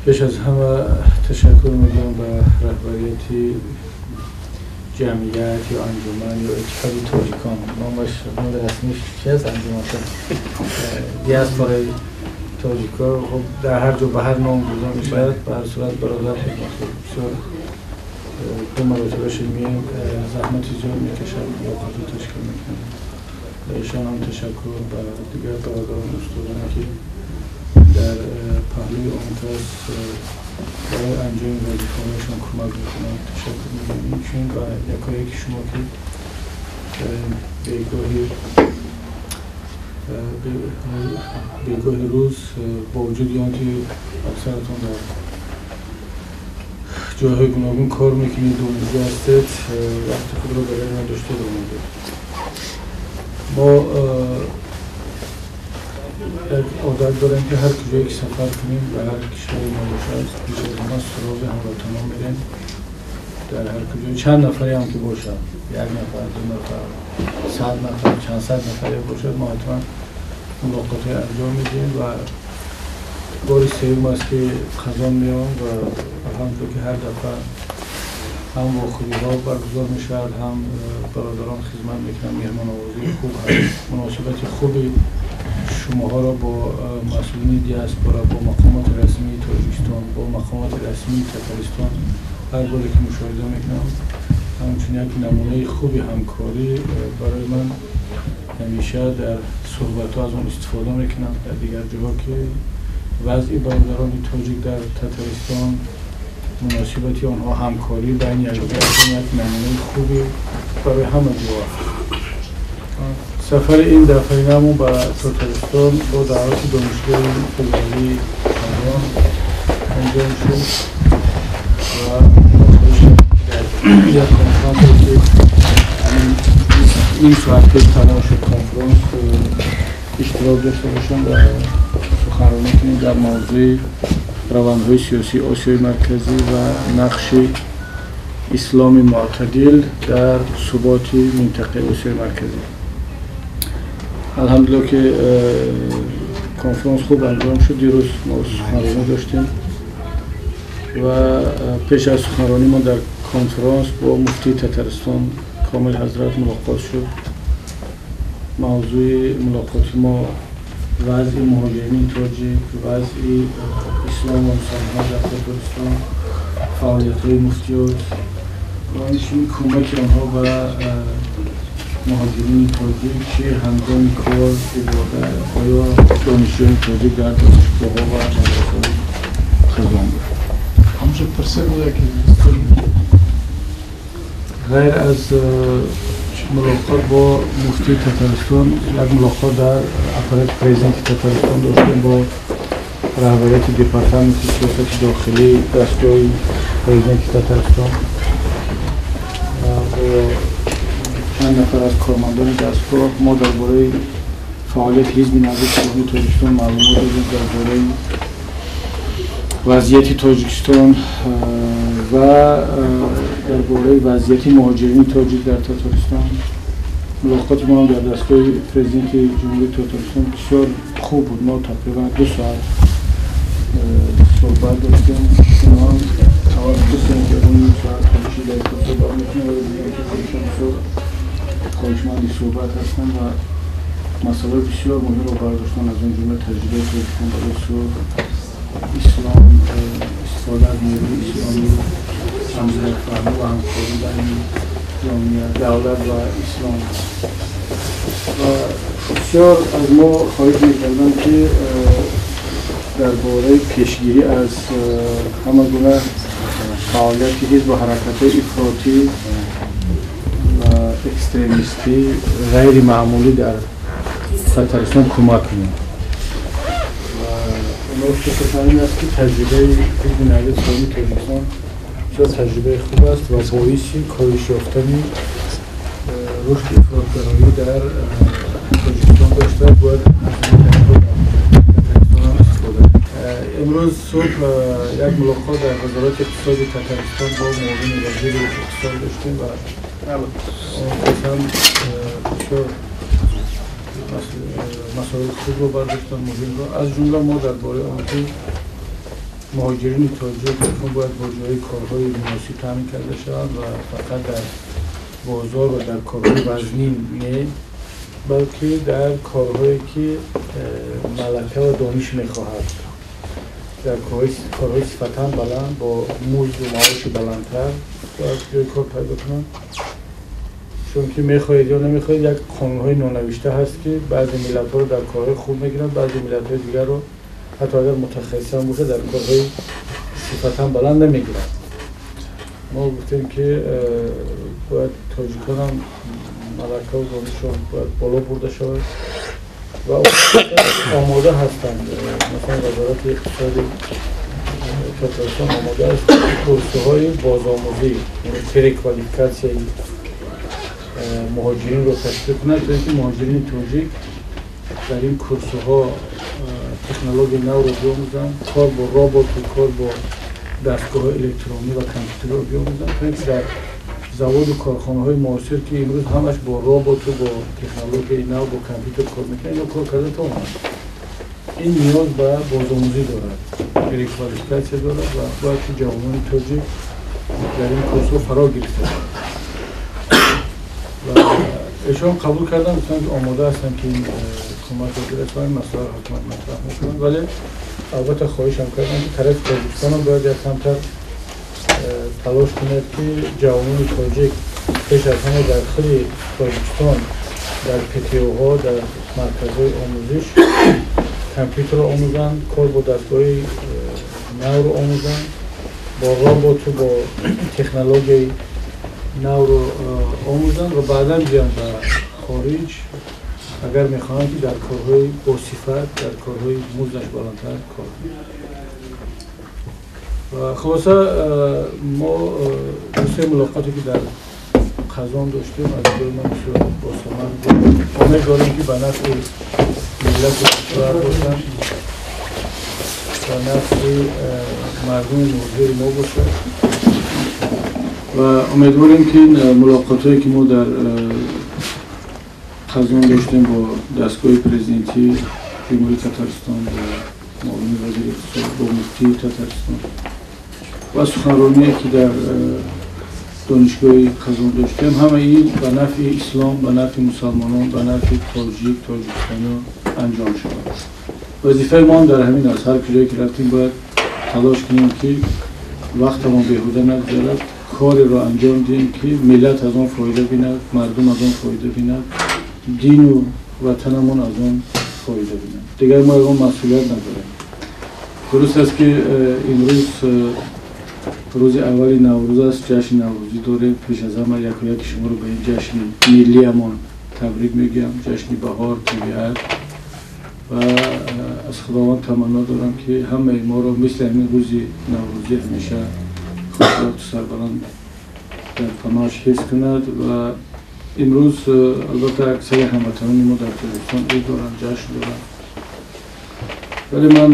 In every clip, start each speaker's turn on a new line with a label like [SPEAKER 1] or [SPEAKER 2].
[SPEAKER 1] Пеш аз ҳама ташаккур мегӯям ба раҳбарияти ҷамъият ё анҷуман ё иттиҳоди тоҷикон, номаш, номи расмиш чи аст? Анҷуман диаспораи тоҷико. Хуб, дар ҳар ҷо ба ҳар ном бурда мешавад. Ба ҳар сурат, бародар Ҳикматулло бисёр ду маротиба шид меоем, заҳмати зиёд мекашад, мулоқотро ташкил мекунад. Ба эшон ҳам ташаккур, ба дигар бародарон, устодоне, ки дар паҳлӯи он кас барои анҷоми вазифаҳояшон кӯмак мекунанд, ташаккур мегӯям. Инчунин ба якояки шумо, ки бегоҳи рӯз, бо вуҷуди он ки аксаратон дар ҷойҳои гуногун кор мекунед, донишҷӯ ҳастед, вақти худро барои мо доштед, омадед. Мо як одат дорем, ки ҳар куҷое ки сафар кунем, ба ҳар кишваре мо бошад, пеш аз ҳама суроғи ҳамватанон мерем. Дар ҳар куҷо чанд нафаре ҳам ки бошад, як нафар, ду нафар, 100 нафар, чанд сад нафаре бошад, мо ҳатман мулоқотҳое анҷом медиҳем. Ва бори сеюм аст, ки Қазон меоям ва алҳамдулилла, ки ҳар дафъа ҳам вохӯриҳо баргузор мешавад, ҳам бародарон хизмат мекунанд, меҳмоновозии хуб ҳаст. Муносибати хуби шумоҳоро бо масъулини диаспора, бо мақомоти расмии Тоҷикистон, бо мақомоти расмии Татаристон ҳар боре ки мушоҳида мекунам, ҳамчун як намунаи хуби ҳамкорӣ барои ман ҳамеша дар суҳбатҳо аз он истифода мекунам дар дигар ҷоҳо, ки вазъи бародарони тоҷик дар Татаристон, муносибати онҳо, ҳамкорӣ байни якдигар як намунаи хуби барои ҳама ҷо аст. Сафари ин дафъаинамон ба Татаристон бо даъвати Донишгоҳи федералии Қазон анҷом шуд ва дар як конфронсе, ки ним соат пеш тамом шуд конфронс, иштирок дошта бошам ва суханронӣ кунем дар мавзӯи равандҳои сиёсии Осиёи Марказӣ ва нақши исломи мӯътадил дар суботи минтақаи Осиёи Марказӣ. Алҳамдулилло, ки конфронс хуб анҷом шуд. Дирӯз мо суханронӣ доштем ва пеш аз суханронӣ мо дар конфронс бо муфтии Татарстон Комил ҳазрат мулоқот шуд. Мавзӯи мулоқоти мо вазъи муҳоҷирини тоҷик, вазъи ислом ва мусалмонҳо дар Татаристон, фаъолиятҳои муфтиёт ва инчунин кӯмаки онҳо ба муҳоҷирини тоҷик, чи ҳангоми кор, ибодат ва ё донишҷӯёни тоҷик дар донишгоҳҳо ва мадрасаҳои Қазон буд.
[SPEAKER 2] Ҳамчун пурсе буда ки
[SPEAKER 1] Ғайр аз мулоқот бо муфтии Татаристон, як мулоқот дар аппарати президенти Татаристон доштем бо раҳбарияти департаменти сиёсати дохилӣ дастгоҳи президенти Татаристон, бо чанд нафар аз кормандони дастгоҳ. Мо дар бораи фаъолияти Ҳизби Наҳзати Исломии Тоҷикистон маълумот додем, дар бораи вазъияти Тоҷикистон ва дар бораи вазъияти муҳоҷирини тоҷик дар Татаристон. Мулоқоти мо ҳам дар дастгоҳи президенти Ҷумҳурии Татаристон бисёр хуб буд. Мо тақрибан 2 соат суҳбат доштем. Онҳо аввал хусусан ки ним соат хоҳиши дар суҳбат мекунем, вале дидем, ки худшон бисёр хоҳишманди суҳбат ҳастанд ва масъалаи бисёр муҳимро бардоштан, аз он ҷумла таҷрибаи Тоҷикистон барои сулҳ, ислом, истифода аз нерӯи исломӣ, ҳамзиятфаҳмӣ ва ҳамкорӣ байни ҷомеа, давлат ва ислом. Ва бисёр аз мо хоҳиш мекарданд, ки дар бораи пешгирӣ аз ҳама гуна фаъолияти ҳизбу ҳаракатҳои ифротӣ ва экстремистӣ ғайри маъмулӣ дар Татаристон кӯмак кунем. Ва онҳо фикрашон ин аст, ки таҷрибаи Ҳизби Наҳзати Исломии Тоҷикистон бисёр таҷрибаи хуб аст ва боиси коҳиш ёфтани рушди ифротгароӣ дар Тоҷикистон дошта, бояд аз ин таҷриба дар Татаристон ҳам истифода. Имрӯз субҳ як мулоқот дар Вазорати иқтисоди Татаристон бо муовини вазири иқтисод доштем ва он кас ҳам бисёр масоили хубро бардоштанд, муҳимро. Аз ҷумла мо дар бораи он ки Муҳоҷирини тоҷик бояд бо ҷои корҳои муносиб таъмин карда шаванд ва фақат дар бозор ва дар корҳои вазнин не, балки дар корҳое ки малака ва дониш мехоҳад, дар корҳои сифатан баланд бо музду маоши баландтар бояд ҷои кор пайдо кунанд. Чунки мехоҳед ё намехоҳед, як қонунҳои нонавишта ҳаст, ки баъзе миллатҳоро дар корҳои хуб мегиранд, баъзе миллатҳои дигарро ҳатто агар мутахассисан бошад, дар корҳои сифатан баланд намегиранд. Мо гуфтем, ки бояд тоҷиконам малакаву донишшон бояд боло бурда шавад ва омода ҳастанд. Масалан, Вазорати иқтисоди Татарстон омода аст курсҳои бозомӯзӣ, яъне переквалификатсияи муҳоҷиринро ташкил кунад, то ин ки муҳоҷирини тоҷик дар ин курсҳо технологияи навро биомӯзанд, кор бо роботу кор бо дастгоҳҳои электронӣ ва компютерро биомӯзанд, то ин ки дар заводу корхонаҳои муосир, ки имрӯз ҳамаш бо роботу бо технологияи нав, бо компютер кор мекунанд, ино кор карда тавонанд. Ин ниёз ба бозомӯзӣ дорад, переквалификатсия дорад ва бояд ки ҷавонони тоҷик дар ин курсҳо фаро гирифта шаванд. Ва эшон қабул карданд, гуфтанд, ки омода ҳастанд, ки ин кӯмакро бирасонанд, масъаларо ҳатман матраҳ мекунанд. Вале албатта хоҳишам кардам, ки тарафи Тоҷикистонам бояд як камтар талош кунад, ки ҷавонони тоҷик пеш аз ҳама дар худи Тоҷикистон, дар ПТУҳо, дар марказҳои омӯзиш компютерро омӯзанд, кор бо дастгоҳи навро омӯзанд, бо роботу бо технологияи навро омӯзанд ва баъдан биёнд ба хориҷ, агар мехоҳанд, ки дар корҳои босифат, дар корҳои муздаш баландтар кор кунанд. Ва хулоса, мо дусе мулоқоте, ки дар Қазон доштем, аз ҷои ман бисёр босамар буд. Умед дорем, ки ба нафъи миллату кишвар бошанд, ба нафъи мардуми муҳоҷири мо бошад ва умедворем, ки ин мулоқотҳое, ки мо дар Қазон доштем бо дастгоҳи президентии Ҷумҳурии Татарстон, бо муовини вазири иқтисод, бо муфтии Татарстон ва суханроние, ки дар донишгоҳи Қазон доштем, ҳамаи ин ба нафъи ислом, ба нафъи мусалмонон, ба нафъи тоҷик, тоҷикистониё анҷом шавад. Вазифаи мо ҳам дар ҳамин аст. Ҳар куҷое ки рафтем, бояд талош кунем, ки вақтамон беҳуда нагузарад, кореро анҷом диҳем, ки миллат аз он фоида бинад, мардум аз он фоида бинад, дину ватанамон аз он фоида бинад. Дигар мо ягон масъулият надорем. Дуруст аст, ки имрӯз рӯзи аввали Наврӯз аст, ҷашни наврӯзӣ дорем. Пеш аз ҳама яку яки шуморо ба ин ҷашни миллиамон табрик мегӯям, ҷашни баҳор, табиат, ва аз Худованд таманно дорам, ки ҳамаи моро мисли ҳамин рӯзи наврӯзӣ ҳамеша хушбахту сарбаланд дар паноҳаш ҳифз кунад. Ва имрӯз албатта аксари ҳамватанони мо дар Тоҷикистон ид доранд, ҷашн доранд, вале ман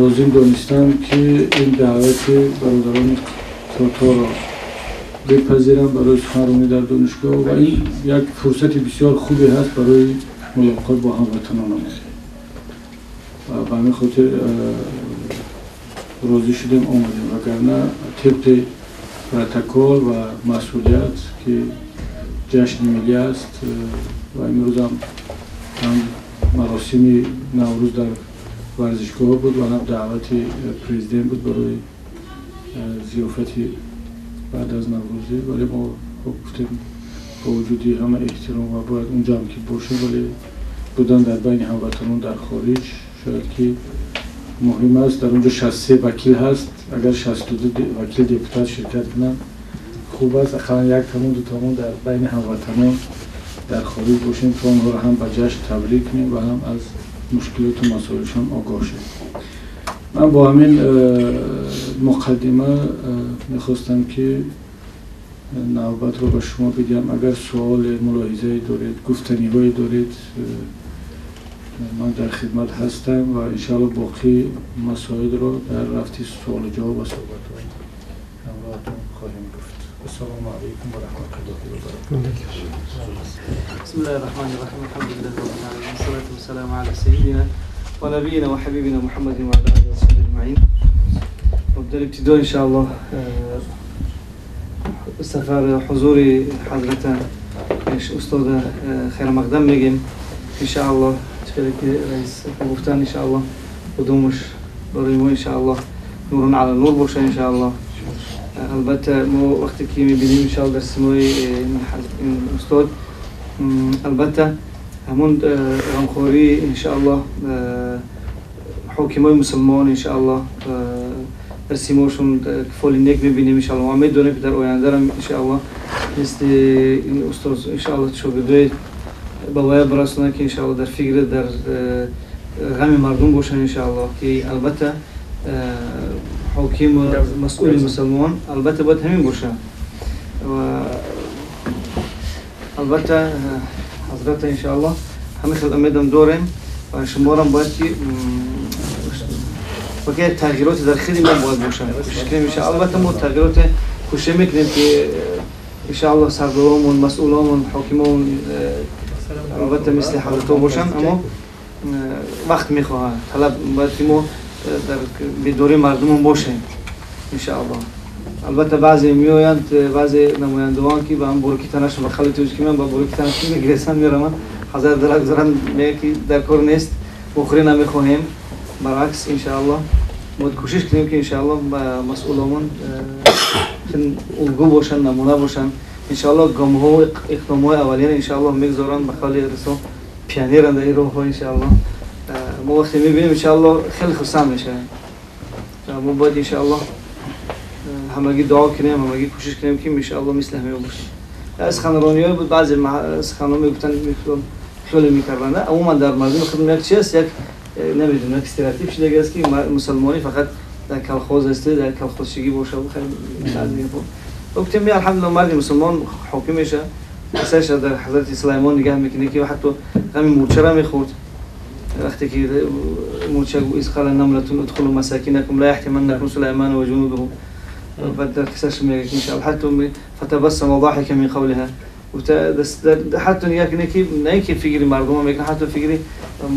[SPEAKER 1] лозим донистам, ки ин даъвати бародарони тоторо бипазирам барои суханронӣ дар донишгоҳ ва ин як фурсати бисёр хубе ҳаст барои мулоқот бо ҳамватанонам ва ба ҳамин хотир розӣ шудем, омадем. Вагарна тибқи протокол ва масъулият, ки ҷашни миллӣ аст ва имрӯзам ҳам маросими Наврӯз дар варзишгоҳ буд ва ҳам даъвати президент буд барои зиёфати баъд аз наврӯзӣ, вале мо хуб гуфтем, бо вуҷуди ҳама эҳтиром ва бояд унҷо ҳам ки бошем, вале будан дар байни ҳамватанон дар хориҷ шояд ки муҳим аст. Дар онҷо 63 вакил ҳаст, агар 62 вакил, депутат ширкат кунанд, хуб аст. Ақаллан як тамон, ду тамон дар байни ҳамватанон дар хориҷ бошем, то онҳоро ҳам ба ҷашн табрик кунем ва ҳам аз мушкилоту масоилшон огоҳ шавем. Ман бо ҳамин муқаддима мехостам, ки навбатро ба шумо бидиҳам. Агар суоле, мулоҳизае доред, гуфтаниҳое доред, ман дар хидмат ҳастам ва иншоалло боқӣ масоилро дар рафти суолу ҷавоб ва суҳбатҳо ҳамроҳатон хоҳем гуфт. Ассалому алайкум ва раҳматуллоҳи ва баракатуҳ.
[SPEAKER 3] بسم الله الرحمن الرحيم، الحمد لله رب العالمين، والصلاة والسلام على سيدنا ونبينا وحبيبنا محمد وعلى آله وصحبه أجمعين. در ابتدا انشاءالله سفر حضور حضرت استاد خیر مقدم میگیم انشاءالله. چه که رئیس گفتن انشاءالله قدومش برای ما انشاءالله نور علی نور باشه انشاءالله. البته ما وقتی که میبینیم انشاءالله در سیمای این استاد البته همون غمخواری انشاءالله حاکمای مسلمان انشاءالله در سیماشون کفال نیک میبینیم انشاءالله. ما میدونیم که در آینده هم انشاءالله مثل این استاد انشاءالله شاگردای به وای برسونه که انشاءالله در فکر در غم مردم باشن انشاءالله، که البته حاکم و مسئول مسلمان البته باید همین باشه. و البته حضرت انشاءالله همه خیلی امیدم داریم و شما هم باید که وقتی تغییرات در خیلی ما باید باشه کوشش. البته ما تغییرات کوشش میکنیم که انشاءالله سردارامون، مسئولامون، حاکمامون البته مثل حضرت باشن، اما وقت میخواه طلب باید که ما در بیداری مردمون باشیم انشاءالله. البته بعضی میآیند، بعضی نمایندگان که به هم برکی تنش و خیلی توجه که من با برکی تنش میگریسن میرم حضرت درک زرن میگه که در کار نیست، بخوری نمیخواهیم. برعکس انشاءالله باید کوشش کنیم که انشاءالله مسئولامون الگو باشن، نمونه باشن انشاءالله. گام‌ها و اقدام‌های اولیه انشاءالله میگذارن به خالی رسو پیانیرن در این راه‌ها انشاءالله. ما وقتی میبینیم انشاءالله خیلی خرسند میشه. ما باید انشاءالله همگی دعا کنیم، همگی کوشش کنیم که انشاءالله مثل همه باشیم. سخنرانی‌های بود، بعضی سخنرانی میگفتن خیلی میکردن. عموما در مردم خود یک چیز است، یک نمیدونم یک استراتیپ شده است که مسلمانی فقط در کلخوز است، در کلخوزشگی باشه و خیلی بعضی گفتیم الحمدلله مرد مسلمان حاکم میشه. اساسا در حضرت سلیمان نگاه میکنه که حتی غم مورچه را میخورد. وقتی که مورچه گفت اذ قال نملة ادخلوا مساكنكم لا يحطمنكم سليمان وجنوده، بعد در قصهش میگه که انشاءالله حتی فتبسم ضاحكا من قولها. حتی نگاه کنه که نه اینکه فکر مردم میکنه، حتی فکر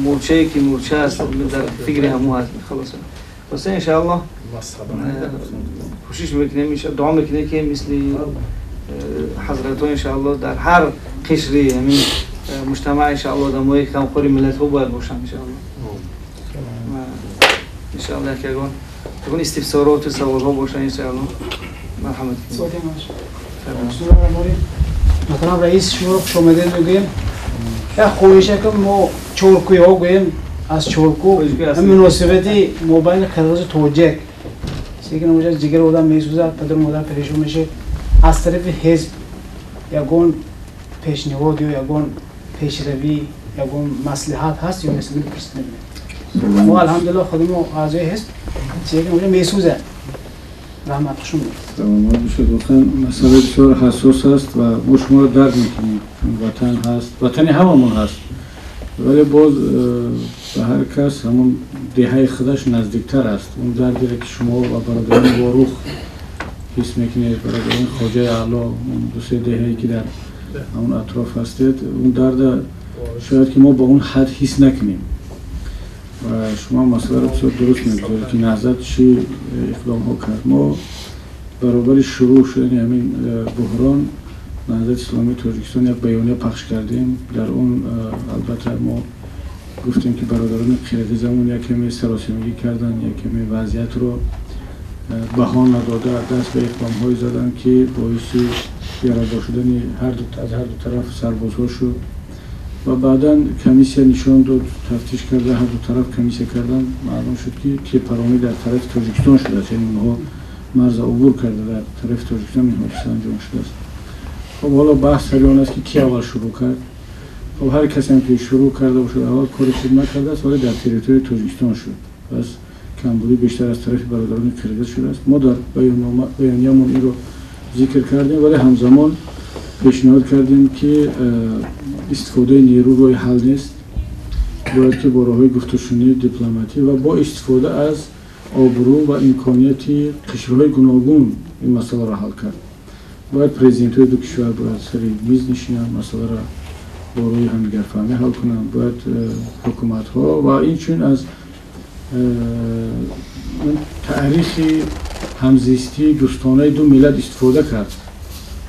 [SPEAKER 3] مورچه که مورچه است در فکر همو هست خلاص. واسه انشاءالله کوشش میکنیم، دعا میکنیم که مثل حضرت انشاءالله در هر قشری همین مجتمع انشاءالله دموی غمخوری ملت ها باید باشن انشاءالله. انشاءالله که یگان استفسارات و سوال ها باشن انشاءالله. مرحمت کنید.
[SPEAKER 4] محترم رئیس شما خوش آمدید میگوییم. یک خواهشه که ما چورکوی ها گوییم از چورکو مناسبتی مابین قرغز و تاجک که نموشه جگر آدم میسوزد، پدر مادر پریشون میشه. از طرف حزب یگان پیشنهاد یا یگان پیشروی یگان مصلحت هست یا مثل پرسیدن؟ ما الحمدلله خودمون اعضای حزب چیزی که نموشه میسوزد. رحمت خوشون
[SPEAKER 1] سلامت باشید. واقعا مسئله بسیار حساس است و ما شما رو درک میکنیم، چون وطن هست، وطن هممون هست، ولی باز به هر کس همون دهه خودش نزدیکتر است. اون دردی که شما و برادران واروخ حس میکنید، برادران خواجه اعلی، اون دو سه دهه‌ای که در همون اطراف هستید، اون درد شاید که ما با اون حد حس نکنیم. و شما مسئله رو بسیار درست میگذارید که نهضت چی اقدام ها کرد. ما برابر شروع شدن همین بحران نهضت اسلامی تاجیکستان یک بیانیه پخش کردیم. در اون البته ما گفتیم که برادران قرقیزمون یک کمی سراسیمگی کردن، یک کمی وضعیت رو بها نداده، دست به اقدام های زدن که باعث یرادار شدن از هر دو طرف سربازها شد. و بعدا کمیسیا نشان داد، تفتیش کرده، هر دو طرف کمیسیا کردن، معلوم شد که تیپرانی در طرف تاجیکستان شده است، یعنی اونها مرز عبور کرده در طرف تاجیکستان این حادثه انجام شده است. خب حالا بحث سر آن است که کی اول شروع کرد. خب هر کسی هم که شروع کرده باشد اول کار خوب نکرده است، ولی در تریتوری تاجیکستان شد، پس کمبودی بیشتر از طرف برادران قرقیز شده است. ما در بیانیه‌مون این رو ذکر کردیم، ولی همزمان پیشنهاد کردیم که استفاده نیرو راه حل نیست، باید که با راه‌های گفت‌وشنید دیپلماتی و با استفاده از آبرو و امکانیت قشرهای گوناگون این مسئله را حل کرد. باید پرزیدنت‌های دو کشور باید سر میز نشینند، مسئله را با روی همدیگرفهمی حل کنند. باید حکومت‌ها و این چون از تاریخ ҳамзистии дӯстонаи ду миллат истифода кард.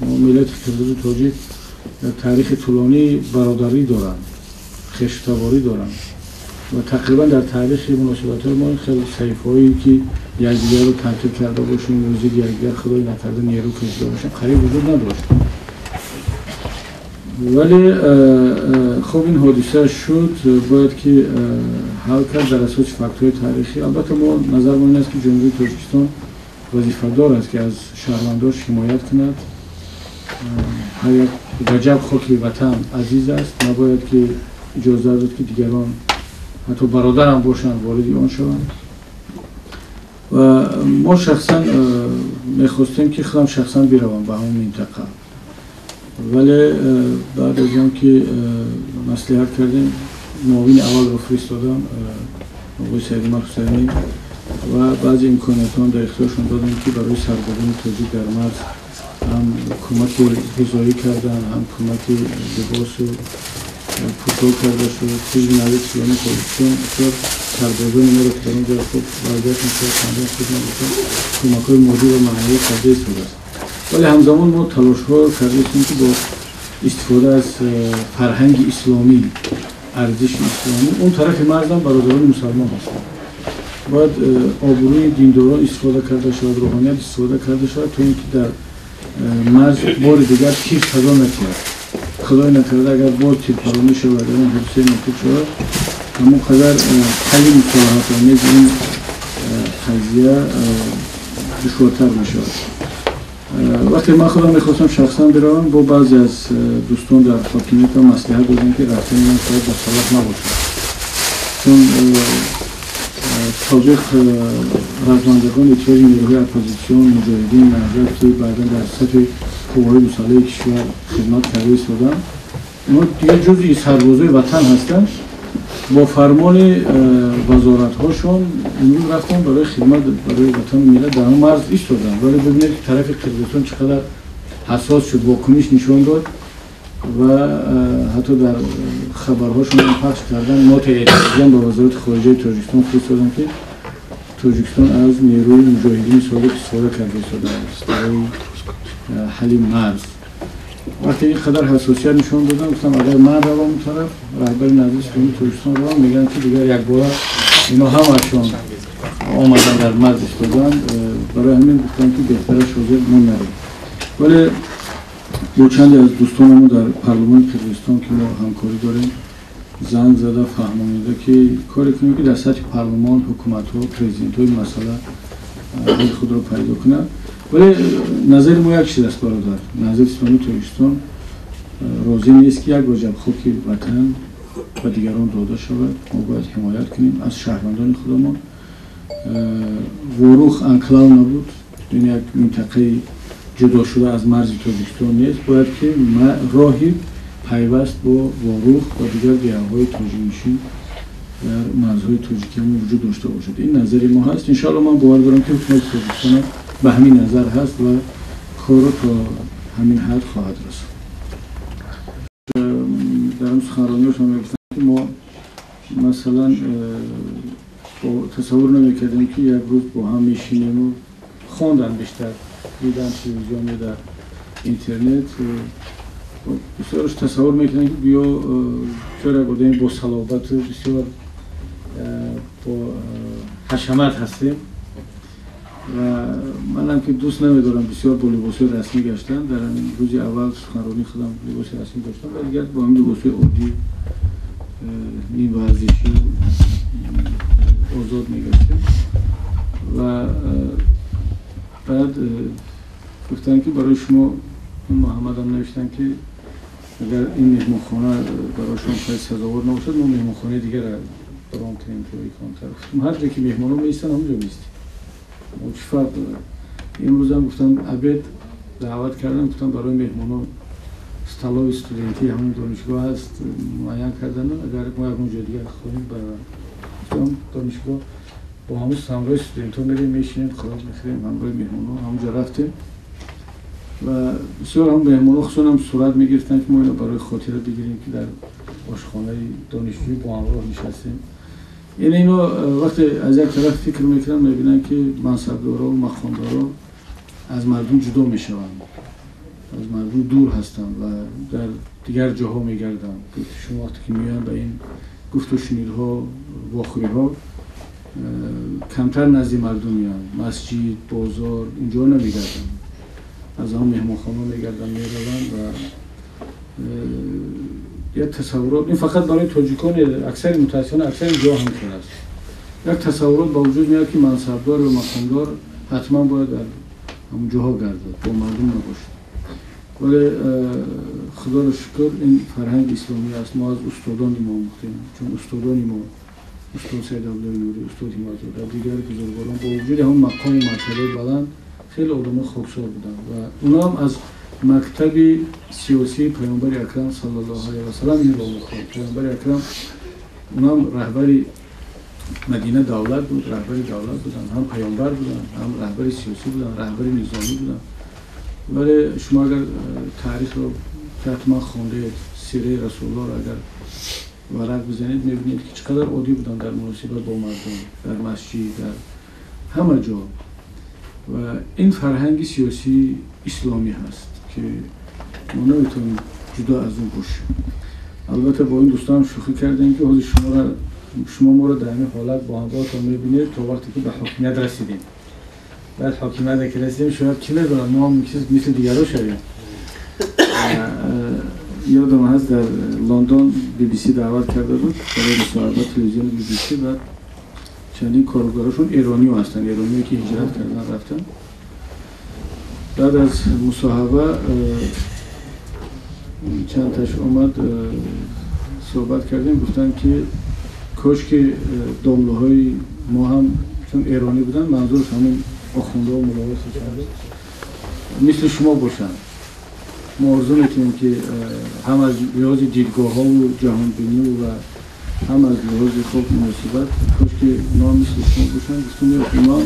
[SPEAKER 1] Мо миллати қирғизу тоҷик дар таърихи тӯлонӣ бародарӣ доранд, хештаборӣ доранд ва тақрибан дар таърихи муносибатҳои мо хеле саҳифаҳое ки якдигарро танқид карда бошем ё зидди якдигар худои накарда нерӯ кашида бошем қариб вуҷуд надошт. Вале хуб ин ҳодиса шуд, бояд ки ҳал кард дар асоси фактҳои таърихӣ. Албатта мо назармон ин аст ки Ҷумҳурии Тоҷикистон вазифадор аст ки аз шаҳрвандош ҳимоят кунад. Ҳар як ваҷаб хоки ватан азиз аст, набояд ки иҷоза дод ки дигарон ҳатто бародарам бошанд вориди он шаванд. Ва мо шахсан мехостем ки худам шахсан биравам ба ҳамон минтақа, вале баъд аз он ки маслиҳат кардем, муовини аввалро фиристодам, оғои Саидумар Ҳусайнӣ, ва баъзе имкониятҳоам дар ихтиёршон додем ки барои сарбозони тоҷик дар марз ҳам кӯмаки ғизоӣ карданд, ҳам кӯмаки либосу пӯшок карда шуд. Ҳизби Наҳзати Исломии Тоҷикистон бисёр сарбозони моро ки дар он ҷо хуб вазъиятшон шояд чандон хуб набошад, кӯмакҳои моддӣ ва маънавӣ карда истодааст. Вале ҳамзамон мо талошҳо кардаистем ки бо истифода аз фарҳанги исломӣ, арзиши исломӣ, он тарафи марзам бародарони мусалмон ҳастанд, бояд обрӯи диндорон истифода карда шавад, рӯҳоният истифода карда шавад, то ин ки дар марз бори дигар тир садо натиҳад. Худои накарда агар боз тирпаронӣ шавад, ягон ҳодисаи нохуб шавад, ҳамон қадар ҳалли мусолиҳатомез ин қазия душвортар мешавад. Вақте ман худам мехостам шахсан биравам, бо баъзе аз дӯстон дар ҳокимиятам маслиҳат додам ки рафтани ман шояд ба салоҳ набошад, чун собиқ размандагони иттиҳоди нерӯҳои оппозитсион, муҷоҳидин, наҳзат, ки баъдан дар сафи қувваҳои мусаллаҳи кишвар хидмат карда истоданд, онҳо дигар ҷузъи сарбозои ватан ҳастанд. Бо фармони вазоратҳошон имрӯз рафтанд барои хидмат барои ватану миллат дар он марз истоданд. Вале бибинед ки тарафи Қирғизистон чӣ қадар ҳассос шуд, вокуниш нишон дод ва ҳатто дар хабарҳошон пахш кардан ноти эътирозиам ба Вазорати хориҷаи Тоҷикистон фиристоданд ки Тоҷикистон аз нерӯи муҷоҳидини собиқ истифода карда истодааст барои ҳалли марз. Вақте ин қадар ҳассосият нишон додам, гуфтам агар ман равам он тараф, раҳбари Наҳзати Исломии Тоҷикистон равам, мегӯянд ки дигар якбора ино ҳамашон омадан дар марз истоданд. Барои ҳамин гуфтам ки беҳтараш ҳозир мо нарем. Вале бо чанде аз дӯстонамон дар парлумони Қирғизистон ки мо ҳамкорӣ дорем, занг зада фаҳмонида ки коре кунем ки дар сатҳи парлумон, ҳукуматҳо, президентҳо ин масъала ҳалли худро пайдо кунад. Вале назари мо як чиз аст, бародар. Наҳзати Исломии Тоҷикистон розӣ нест ки як ваҷаб хоки ватан ба дигарон дода шавад. Мо бояд ҳимоят кунем аз шаҳрвандони худамон. Ворух анклав набуд, ин як минтақаи ҷудошуда аз марзи Тоҷикистон нест. Бояд ки роҳи пайваст бо Ворух ва дигар деҳаҳои тоҷикнишин дар марзҳои тоҷикиямон вуҷуд дошта бошад. Ин назари мо ҳаст. Иншоалло ман бовар дорам ки ҳукумати Тоҷикистон ба ҳамин назар ҳаст ва корро то ҳамин ҳад хоҳад расонд. Дар он суханрониҳошон мегуфтанд ки мо масалан тасаввур намекардем ки як рӯз бо ҳам мешинему хондан бештар, дидан телевизион ё дар интернет. Бисёрш тасаввур мекунанд ки гӯё бисёр як одами бо салобату бисёр бо ҳашамат ҳастем. Ва манам ки дӯст намедорам бисёр бо либосҳои расмӣ гаштан. Дар ҳамин рӯзи аввал суханронии худам либоси расмӣ доштам ва дигар бо ҳамин либосҳои оддӣ, нимварзишӣ озод мегаштем. Ва баъд гуфтанд ки барои шумо Муҳаммадам навиштанд ки агар ин меҳмонхона барои шумо шояд сазовор набошад, мо меҳмонхонаи дигарро баром кунем ҷои контар. Гуфтам ҳар ҷое ки меҳмонҳо меистанд ҳамонҷо меистем, чӣ фарқ дорад. Имрӯзам гуфтам обед даъват кардам, гуфтам барои меҳмонҳо столови студентӣ ҳамон донишгоҳ ҳаст муайян кардан, агар мо ягон ҷои дигар хоҳем гуфтам донишгоҳ бо ҳамон ҳамроҳи студентҳо мерем, мешинем, хӯрок мехӯрем ҳамроҳи меҳмонҳо. Ҳамонҷо рафтем ва бисёр ҳам меҳмонҳо хусусан ҳам сурат мегирифтанд ки мо ино барои хотира бигирем ки дар ошхонаи донишҷӯӣ бо ҳамроҳ нишастем. Яъне ино вақте аз як тараф фикр мекунанд, мебинанд, ки мансабдоро, мақомдоро аз мардум ҷудо мешаванд, аз мардум дур ҳастанд ва дар дигар ҷоҳо мегарданд. Шумо вақте ки меоянд ба ин гуфту шунидҳо, вохӯриҳо, камтар назди мардум меоянд, масҷид, бозор, инҷо намегарданд, аз он меҳмонхона мегарданд, мераванд ва як тасаввурот, ин фақат барои тоҷикон, аксари мутаассифона аксари ҷо ҳам хел аст, як тасаввурот ба вуҷуд меояд, ки мансабдор ё мақомдор ҳатман бояд дар ҳамон ҷоҳо гардад, бо мардум набошад. Вале худоро шукр, ин фарҳанги исломӣ аст. Мо аз устодони мо омӯхтем, чун устодони мо, устод Саид Абдуллои Нурӣ, устод Ҳимматзода, дигар бузургворон бо вуҷуди ҳамон мақому мартабаи баланд хеле одамои хоксор буданд ва онҳо ҳам аз мактаби сиёсии Паёмбари Акрам саллаллоҳу алайҳи васалам инро омӯхтанд. Паёмбари Акрам онҳам раҳбари Мадина давлат буд, раҳбари давлат буданд, ҳам паёмбар буданд, ҳам раҳбари сиёсӣ буданд, раҳбари низомӣ буданд. Вале шумо агар таърихро ки ҳатман хондаед, сираи Расулуллоҳро агар варақ бизанед, мебинед, ки чӣ қадар оддӣ буданд дар муносибат бо мардум, дар масҷид, дар ҳама ҷо. Ва ин фарҳанги сиёсии исломӣ ҳаст, ки мо наметавонем ҷудо аз он бошем. Албатта, бо ин дӯстонам шӯхӣ кардем, ки ҳозир шумо моро дар ҳамин ҳолат бо ҳамроҳатон мебинед то вақте ки ба ҳокимият расидем. Баъд ҳокимият ки расидем, шояд, ки медонад, мо ҳам мисли дигарро шавем. Ёдам ҳаст, дар Лондон BBC даъват карда буд барои мусоҳиба, телевизиони BBC, баъд чандин коргарошон эрониё ҳастанд, эрониё ки ҳиҷрат кардан рафтан. Баъд аз мусоҳиба чанд таш омад, суҳбат кардем, гуфтанд, ки кош ки домлаҳои мо ҳам, чун эронӣ буданд, манзураш ҳамин охундҳо, муллоҳо, мисли шумо бошанд. Мо орзу мекунем, ки ҳам аз лиҳози дидгоҳҳову ҷаҳонбинӣ ва ҳам аз лиҳози хуб муносибат, кош ки онҳо мисли шумо бошанд. Гуфтем, онҳо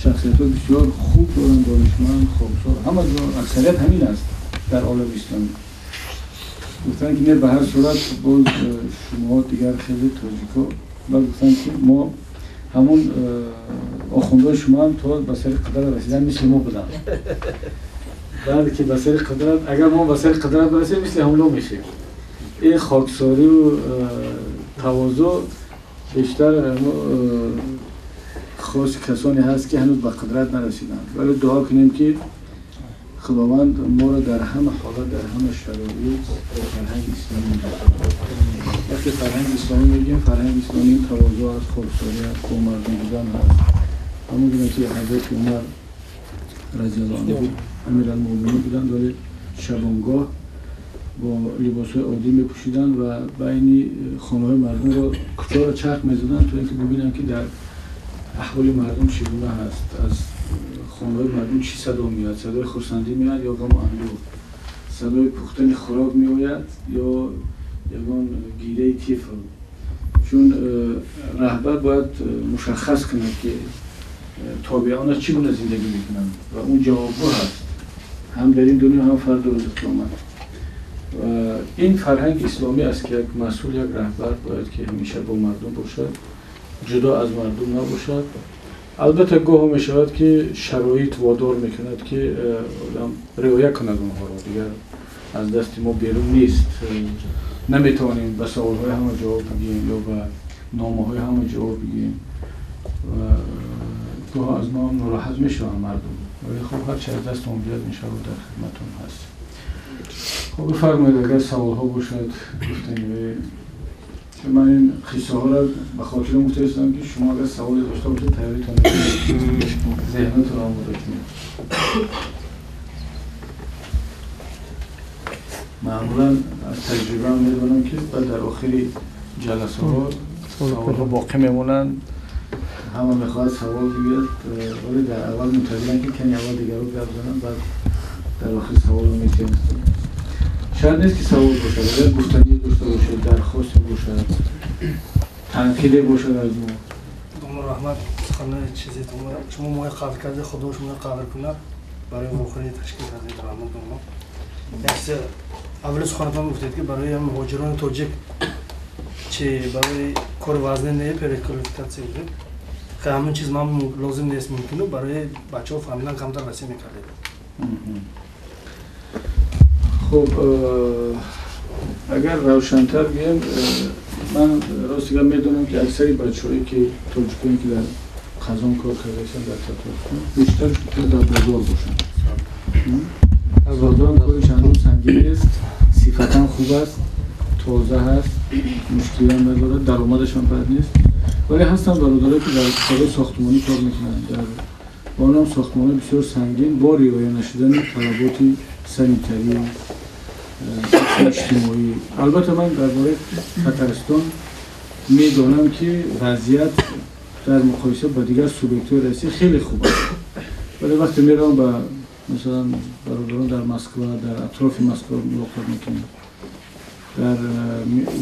[SPEAKER 1] шахсиятҳои бисёр хуб доранд, донишманд, хоксор, ҳама ҷо аксарият ҳамин аст дар олами исломӣ. Гуфтанд, ки не, ба ҳар сурат боз шумоҳо дигар хеле тоҷико. Баъд гуфтанд, ки мо ҳамон охундҳои шумо ҳам то ба сари қудрат расидан мисли мо буданд, баъд ки ба сари қудрат, агар мо ба сари қудрат барасем, мисли ҳамло мешем. Ин хоксориву тавозӯъ бештар хоси касоне ҳаст, ки ҳанӯз ба қудрат нарасиданд. Вале дуо кунем, ки Худованд моро дар ҳама ҳолат, дар ҳама шароит бо фарҳанги исломӣ. Вақте фарҳанги исломӣ мегӯем, фарҳанги исломӣ тавозӯъ аст, хоксорӣ аст, бо мардум будан ҳаст. Ҳамон гуна ки Ҳазрати Умар разиаллоҳу анҳу амиралмӯъминин буданд, вале шабонгоҳ бо либосҳои оддӣ мепӯшиданд ва байни хонаҳои мардумро, кӯчаро чарх мезаданд, то ин ки бибинанд, ки дар аҳволи мардум чӣ гуна ҳаст, аз хонаҳои мардум чӣ садо меояд, садои хурсандӣ меояд ё ғаму андӯҳ, садои пухтани хӯрок меояд ё ягон гиряи тифл. Чун раҳбар бояд мушаххас кунад, ки тобеонаш чӣ гуна зиндагӣ мекунанд ва он ҷавобгӯ ҳаст ҳам дар ин дунё, ҳам фардо рӯзи қиёмат. Ва ин фарҳанги исломӣ аст, ки як масъул, як раҳбар бояд ки ҳамеша бо мардум бошад, ҷудо аз мардум набошад. Албатта, гоҳо мешавад, ки шароит водор мекунад, ки одам риоя кунад онҳоро, дигар аз дасти мо берун нест, наметавонем ба саволҳои ҳама ҷавоб бигӯем ё ба номаҳои ҳама ҷавоб бигӯем ва гоҳо аз мо нороҳат мешаванд мардум. Вале хуб, ҳарчи аз дастмон биёд, иншоалло дар хидматон ҳаст. Хуб, бифармоед, агар саволҳо бошад, гуфтанӣ. Ман ин қиссаҳоро ба хотир гуфта истам, ки шумо агар саволе дошта бошед, тайёритон, зеҳнатонро омода кунед. Маъмулан аз таҷрибаам медонам, ки баъд дар охири ҷаласаҳо саволҳо боқӣ мемонанд, ҳама мехоҳад савол бигӯяд, вале дар аввал мунтазиранд, ки кани аввал дигарро гап зананд, баъд дар охир саволро метиҳанд. Шарт нест, ки савол бошад, агар гуфтанӣ дошта бошед, дархосте бошад, танқиде бошад аз мо.
[SPEAKER 5] Домла, раҳмат, суханои чизе шумо мои қадр карда, Худо шуморо қадр кунад, барои вохӯрӣ ташкил кардед, раҳмат, домла. Як чизе, аввали суханатон гуфтед, ки барои муҳоҷирони тоҷик, чи барои Кори вазнин не, переквалификация буд. Ҳамин чиз ман лозим нест, мумкину барои бачаҳо фаҳмидан камтар васеъ мекардед.
[SPEAKER 1] Хуб, агар равшантар гӯем, ман ростига медонам, ки аксари бачаҳое ки тоҷиконе, ки дар Қазон кор кардаистанд, дар Татарстон, бештар дар бозор бошанд. Дар бозор кори чандон сангин нест, сифатан хуб аст, тоза ҳаст, мушкилиам надорад, даромадашам бад нест. Вале ҳастанд бародарое, ки дар корҳои сохтмонӣ кор мекунанд, дар онам сохтмонҳои бисёр сангин, бо риоя нашудани талаботи санитарӣ, иҷтимоӣ. Албатта, ман дар бораи Татарстон медонам, ки вазъият дар муқоиса ба дигар субъектҳои Россия хеле хуб аст, вале вақте меравам ба, масалан, бародарон дар Москва, дар атрофи Москва мулоқот мекунем, дар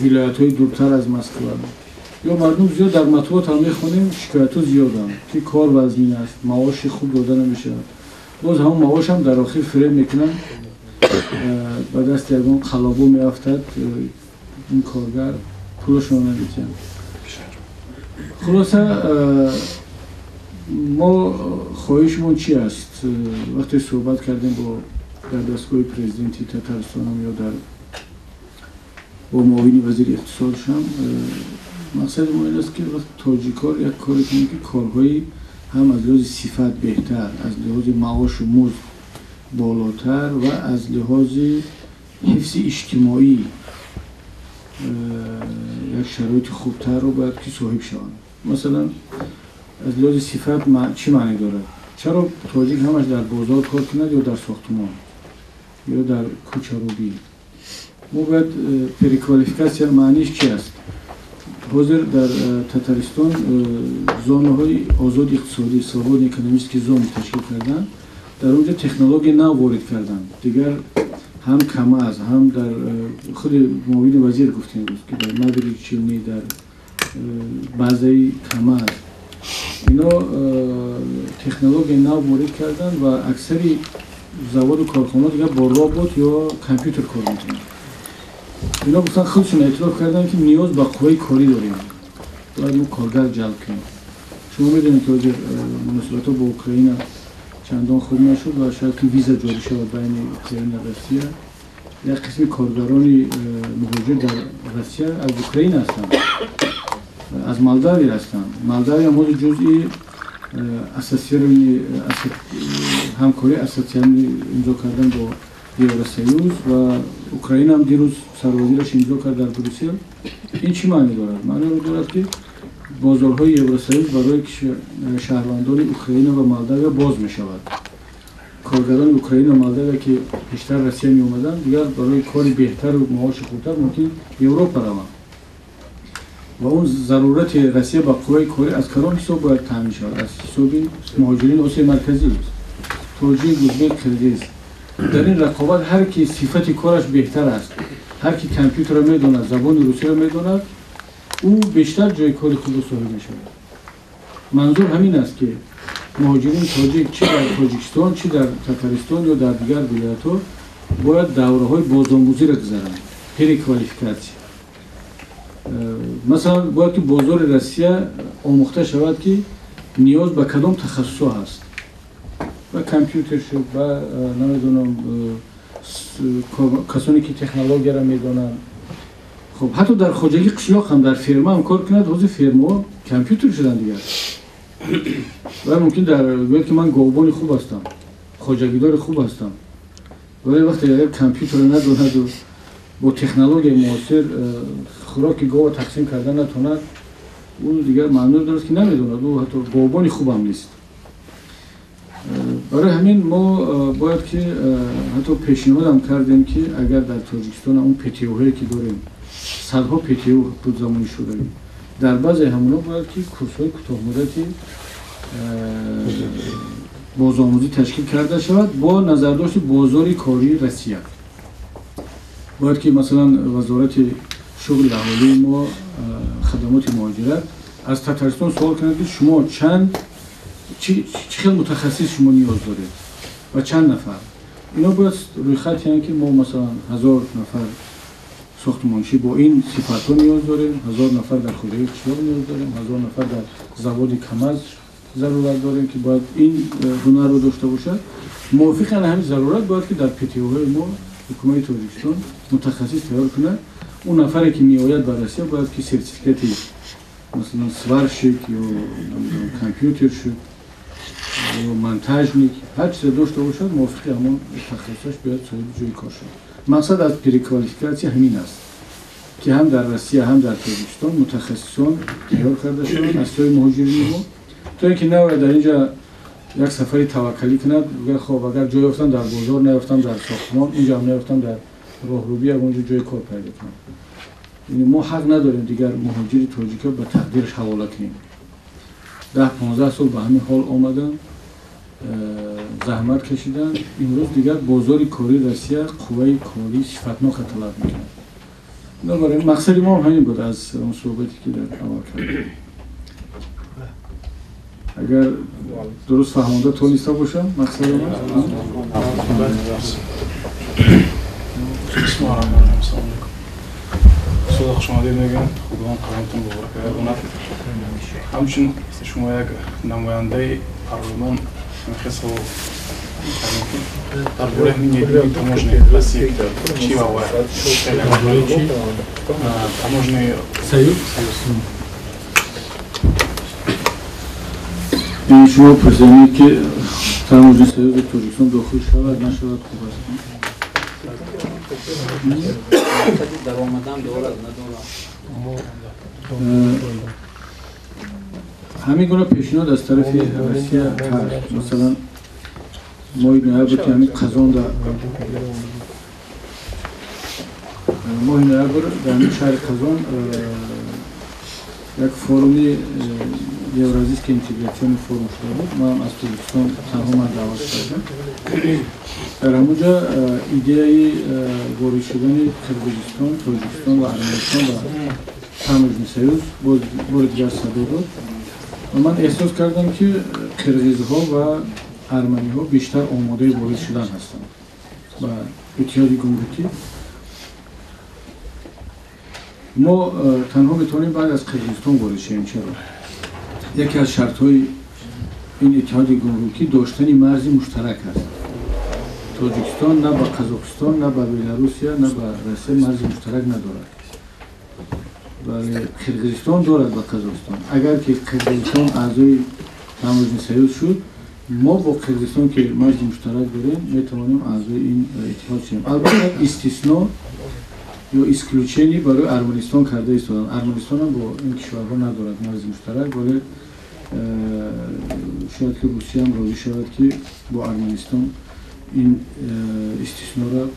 [SPEAKER 1] вилоятҳои дуртар аз Москва, ё мардум зиёд дар матбуот ҳам мехонем, шикоятҳо зиёданд, ки кор вазнин аст, маоши хуб дода намешавад, боз ҳамон маошам дар охир фиреб мекунанд, ба дасти ягон қалобо меафтад, ин коргар пулашонро наметиҳанд. Хулоса, мо хоҳишмон чи аст? Вақте суҳбат кардем бо дар дастгоҳи президенти Татарстонам ё дар бо муовини вазири иқтисодшам, мақсади мо ин аст, ки вақт тоҷикор як коре кунем, ки корҳои ҳам аз лиҳози сифат беҳтар, аз лиҳози маошу музд болотар ва аз лиҳози ҳифзи иҷтимоӣ як шароити хубтарро бояд ки соҳиб шаванд. Масалан, аз лиҳози сифат чӣ маъне дорад? Чаро тоҷик ҳамаш дар бозор кор кунад ё дар сохтмон ё дар кӯчарӯбӣ? Мо бояд переквалификация маъниш чи аст? Ҳозир дар Татаристон зонаҳои озоди иқтисодӣ, свободный экономический зоны ташкил карданд, дар он ҷо технология нав ворид карданд. Дигар ҳам КамАЗ, ҳам дар худи муовини вазир гуфтем, ки дар Набережные Челны, дар базаи КамАЗ ино технологияи нав ворид карданд ва аксари заводу корхонаҳо дигар бо робот ё компютер кор мекунанд. Ино гуфтан, худшон эътироф карданд, ки ниёз ба қувваи корӣ дорем, бояд мо коргар ҷалб кунем. Шумо медонед, ки ҳозир муносибатҳо бо Украина чандон хуб нашуд ва шояд ки виза ҷорӣ шавад байни Украина Россия. Як қисми коргарони муҳоҷир дар Россия аз Украина ҳастанд, аз Молдавия ҳастанд. Молдавия ҳозир ҷузъи ассоциированный ҳамкории ассоциатсионӣ имзо кардан бо Евросоюз ва Украина ҳам дирӯз сарвазираш имзо кард дар Брюссел. Ин чӣ маъне дорад? Маънеро дорад, ки бозорҳои Евросоюз барои шаҳрвандони Украина ва Молдавия боз мешавад. Коргарони Украина ва Молдавия, ки пештар Россия меомаданд, дигар барои кори беҳтару маоши хубтар мумкин Европа раванд ва он зарурати Россия ба қувваи корӣ аз кадом ҳисоб бояд таъмин шавад? Аз ҳисоби муҳоҷирини Осиёи Марказӣ: тоҷик, узбек, қирғиз. Дар ин рақобат ҳар ки сифати кораш беҳтар аст, ҳар ки компютерро медонад, забони русиро медонад, ӯ бештар ҷои кори худро соҳиб мешавад. Манзур ҳамин аст, ки муҳоҷирини тоҷик чӣ дар Тоҷикистон, чӣ дар Татаристон ё дар дигар вилоятҳо бояд давраҳои бозомӯзиро гузаранд, переквалификация. Масалан, бояд ки бозори Россия омӯхта шавад, ки ниёз ба кадом тахассусҳо ҳаст: ба компютер шуд, ба намедонам, касоне ки технологияро медонанд. Хуб, ҳатто дар хоҷагии қишлоқ ҳам, дар ферма ҳам кор кунад. Ҳозир фермаҳо компютер шуданд дигар ва мумкин дар гӯяд, ки ман говбони хуб ҳастам, хоҷагидори хуб ҳастам, вале вақте агар компютерро надонаду бо технологияи муосир хӯроки гова тақсим карда натонад, ӯ дигар маъно дорад, ки намедонад, ӯ ҳатто говбони хубам нест. Барои ҳамин мо бояд ки ҳатто пешниҳодам кардем, ки агар дар Тоҷикистон он ПТУ-ҳое ки дорем, садҳо ПТУ буд замони Шӯравӣ, дар баъзе ҳамонҳо бояд ки курсҳои кӯтоҳмуддати бозомӯзӣ ташкил карда шавад бо назардошти бозори кории Россия. Бояд ки, масалан, Вазорати шуғли аҳолии мо, хадамоти муҳоҷират аз Татарстон суол кунад, ки шумо чанд, чӣ хел мутахассис шумо ниёз доред ва чанд нафар. Ино бояд рӯйхат кунанд, ки мо, масалан, 1000 нафар сохтмончӣ бо ин сифатҳо ниёз дорем, 1000 нафар дар хоҷагии қишлоқ ниёз дорем, 1000 нафар дар заводи КАМАЗ зарурат дорем, ки бояд ин ҳунарро дошта бошад. Мувофиқан ҳамин зарурат бояд ки дар ПТО-ҳои мо ҳукумати Тоҷикистон мутахассис тайёр кунад. Он нафаре ки меояд ба Россия бояд ки сертификати масалан сварщик ё компютерщик ё монтажник ҳар чизе дошта бошад, мувофиқи ҳамон тахассусаш бояд соҳиби ҷои кор шавад. Мақсад аз переквалификатсия ҳамин аст, ки ҳам дар Россия, ҳам дар Тоҷикистон мутахассисон тайёр карда шаванд аз сӯи муҳоҷирини мо, то ин ки навояд дар инҷа як сафари таваккалӣ кунад, бигӯяд хоб, агар ҷой ёфтам дар бозор, наёфтам дар сохтмон, инҷа ҳам наёфтам дар роҳрӯбӣ ягон ҷо ҷои кор пайдо кунам. Яъне мо ҳақ надорем дигар муҳоҷири тоҷика ба тақдираш ҳавола кунем. 10-15 сол ба ҳамин ҳол омадан, заҳмат кашидан. Имрӯз дигар бозори кории Россия қувваи кории сифатнока талаб мекунад. Бинобар ин мақсади мо ҳам ҳамин буд аз он суҳбате ки дар аввал кардем. Агар дуруст фаҳмонда тониста бошам мақсадам аст.
[SPEAKER 2] Устод, хуш омадед мегӯям. Худованд қадамтон муборак гардонад. Ҳамчун шумо як намояндаи парлумон хеле савол кардем, ки дар бораи ҳамин единый таможенный Россия чӣ ва таможенный
[SPEAKER 1] союз. Ин шумо пурсидед, ки таможенный союзи Тоҷикистон дохил шавад нашавад, хуб аст. Ҳамин гуна пешниҳод аз тарафи Россия ҳаст. Масалан, моҳи ноябр ки ҳамин Қазонда, моҳи ноябр дар ҳамин шаҳри Қазон як форуми Евразийский интеграционный форум шуда буд. Ман аз Тоҷикистон танҳо ман даъват кардам. Дар ҳамонҷа идеяи ворид шудани Қирғизистон, Тоҷикистон ва Арманистон ба таможенный союз бори дигар садо дод. Ва ман эҳсос кардам, ки қирғизҳо ва арманиҳо бештар омодаи ворид шудан ҳастанд ба иттиҳоди гумрукӣ. Мо танҳо метавонем баъд аз Қирғизистон ворид шавем. Чаро? Яке аз шартҳои ин иттиҳоди гумрукӣ доштани марзи муштарак аст. Тоҷикистон на ба Қазоқистон, на ба Беларусия, на ба Россия марзи муштарак надорад, вале Қирғизистон дорад ба Қазоқистон. Агар ки Қирғизистон аъзои таможенный союз шуд, мо бо Қирғизистон, ки марзи муштарак дорем, метавонем аъзои ин иттиҳод шавем. Албатта, истисно ё исключение барои Арманистон карда истоданд. Арманистонам бо ин кишварҳо надорад марзи муштарак, вале шояд ки Русияам розӣ шавад, ки бо Арманистон ин истиснора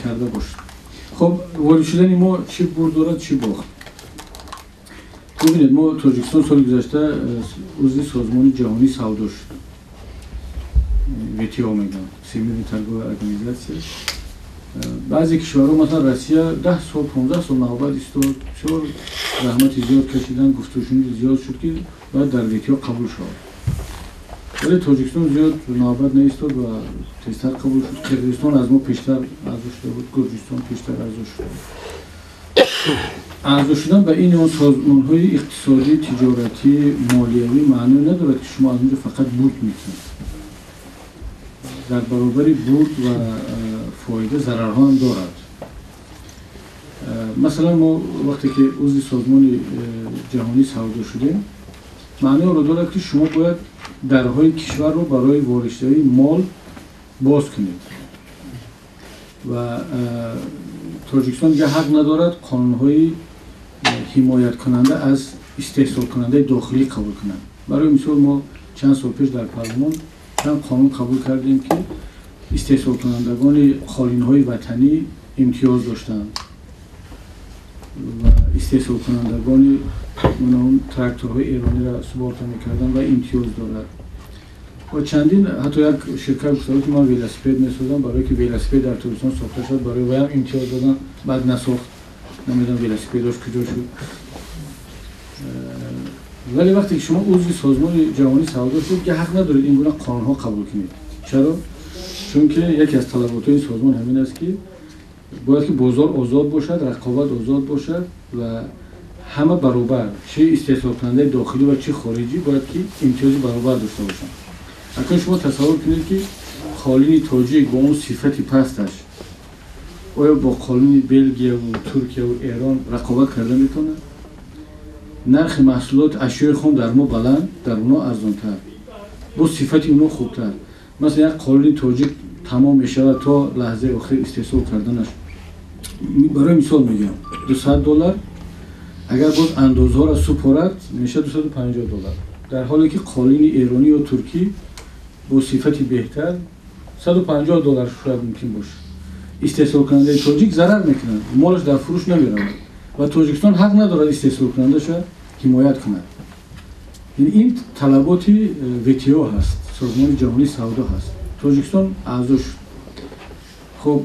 [SPEAKER 1] карда бошад. Хоб, ворид шудани мо чӣ бурд дорад, чӣ бохт? Бубинед, мо Тоҷикистон соли гузашта узви Созмони ҷаҳонии савдо шуд, ВТО мегӯянд, Всемирная торговая организация. Баъзе кишварҳо, масалан Россия, 10 сол, 15 сол навбат истод, бисёр заҳмати зиёд кашидан, гуфтушуниди зиёд шуд, ки бояд дар ВТО қабул шавад. Вале Тоҷикистон зиёд навбат наистод ва тезтар қабул шуд. Қирғизистон аз мо пештар аъзо шуда буд, Гурҷистон пештар аъзо шуда буд. Аъзо шудан ба ин он созмонҳои иқтисодӣ, тиҷоратӣ, молиявӣ маъно надорад, ки шумо аз онҷо фақат бурд мекунед. Дар баробари бурд ва фоида зарарҳо ҳам дорад. Масалан, мо вақте ки узви Созмони ҷаҳонии савдо шудем, маънои онро дорад, ки шумо бояд дарҳои кишварро барои воридшавии мол боз кунед ва Тоҷикистон дигар ҳақ надорад қонунҳои ҳимояткунанда аз истеҳсолкунандаи дохилӣ қабул кунад. Барои мисол, мо чанд сол пеш дар парлумон чанд қонун қабул кардем, ки истеҳсолкунандагони қолинҳои ватанӣ имтиёз доштанд ва истеҳсолкунандагони тракторҳои эрониро суборта мекарданд ва имтиёз дорад. Ва чандин, ҳатто як ширкат гуфта буд, ки ман велосипед месозам, барое ки велосипед дар Тоҷикистон сохта шуд, барои ваям имтиёз додам, баъд насохт, намедонам велосипедош куҷо шуд. Вале вақте ки шумо узви Созмони ҷаҳонии савдо шуд, ки ҳақ надоред ин гуна қонунҳо қабул кунед. Чаро? Чунки яке аз талаботҳои ин созмон ҳамин аст, ки Бояд ки бозор озод бошад, рақобат озод бошад ва ҳама баробар, чӣ истеҳсолкунандаи дохилӣ ва чӣ хориҷӣ, бояд ки имтиёзи баробар дошта бошанд. Акнун шумо тасаввур кунед, ки қолини тоҷик бо он сифати пасташ оё бо қолини Белгияву Туркияву Эрон рақобат карда метавонад? Нархи маҳсулот, ашёи хом дар мо баланд, дар оно арзонтар, бо сифати оно хубтар. Масалан, як қолини тоҷик тамом мешавад то лаҳзаи охир истеҳсол карданаш, барои мисол мегӯям, $200, агар боз андозҳоро супорад, мешавад $250, дар ҳоле ки қолини эронӣ ё туркӣ бо сифати беҳтар $150 шояд мумкин бошад. Истеҳсолкунандаи тоҷик зарар мекунад, молаш дар фурӯш намеравад ва Тоҷикистон ҳақ надорад истеҳсолкунандаша ҳимоят кунад. Ин талаботи ВТО ҳаст, Созмони ҷаҳонии савдо ҳаст. Тоҷикистон аъзо шуд. Хоб,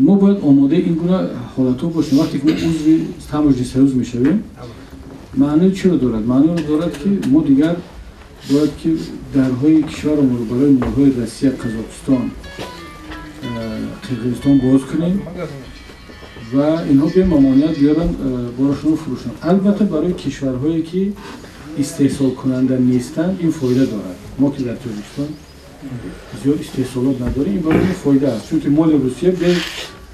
[SPEAKER 1] мо бояд омодаи ин гуна ҳолатҳо бошем. Вақте ки мо узви Таможенный союз мешавем, маънои чиро дорад? Маъноро дорад, ки мо дигар бояд ки дарҳои кишваромонро барои молҳои Россия, Қазоқистон, Қирғизистон боз кунем ва инҳо бемамоният биёранд, борашонро фурӯшанд. Албатта, барои кишварҳое ки истеҳсолкунанда нестанд, ин фоида дорад. Мо ки дар Тоҷикистон зиёд истеҳсолот надорем, ин барои мо фоида аст, чунки моли Русия бе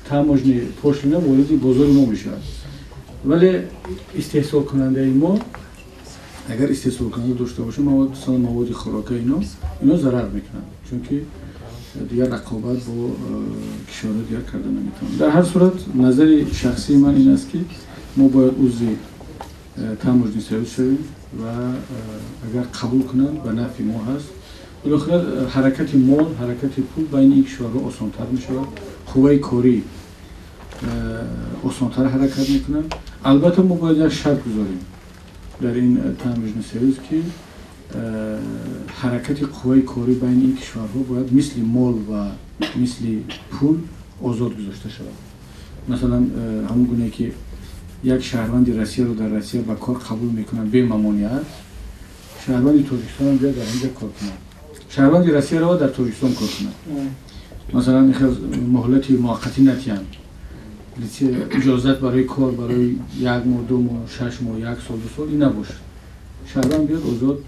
[SPEAKER 1] таможенный пошлина вориди бозори мо мешавад. Вале истеҳсолкунандаи мо, агар истеҳсолкунанда дошта бошем, масалан, маводи хӯрока, ино зарар мекунанд, чунки дигар рақобат бо кишварҳои дигар карда наметавонанд. Дар ҳар сурат, назари шахсии ман ин аст, ки мо бояд узви Таможенный союз шавем ва агар қабул кунанд, ба нафъи мо ҳаст. Билохира ҳаракати мол, ҳаракати пул байни ин кишварҳо осонтар мешавад, қувваи корӣ осонтар ҳаракат мекунад. Албатта, мо бояд як шарт гузорем дар ин Таможенный союз, ки ҳаракати қувваи корӣ байни ин кишварҳо бояд мисли мол ва мисли пул озод гузошта шавад. Масалан, ҳамон гуне ки як шаҳрванди Россияро дар Россия ба кор қабул мекунанд бемамоният, шаҳрванди Тоҷикистонам биёяд, дар инҷа кор кунад, шаҳрванди Россия равад, дар Тоҷикистон кор кунад. Масалан, ин хел муҳлати муваққатӣ натиҳанд, иҷозат барои кор барои як моҳ, 2 моҳ, 6 моҳ, як сол, 2 сол, ин набошад. Шаҳрванд биёд, озод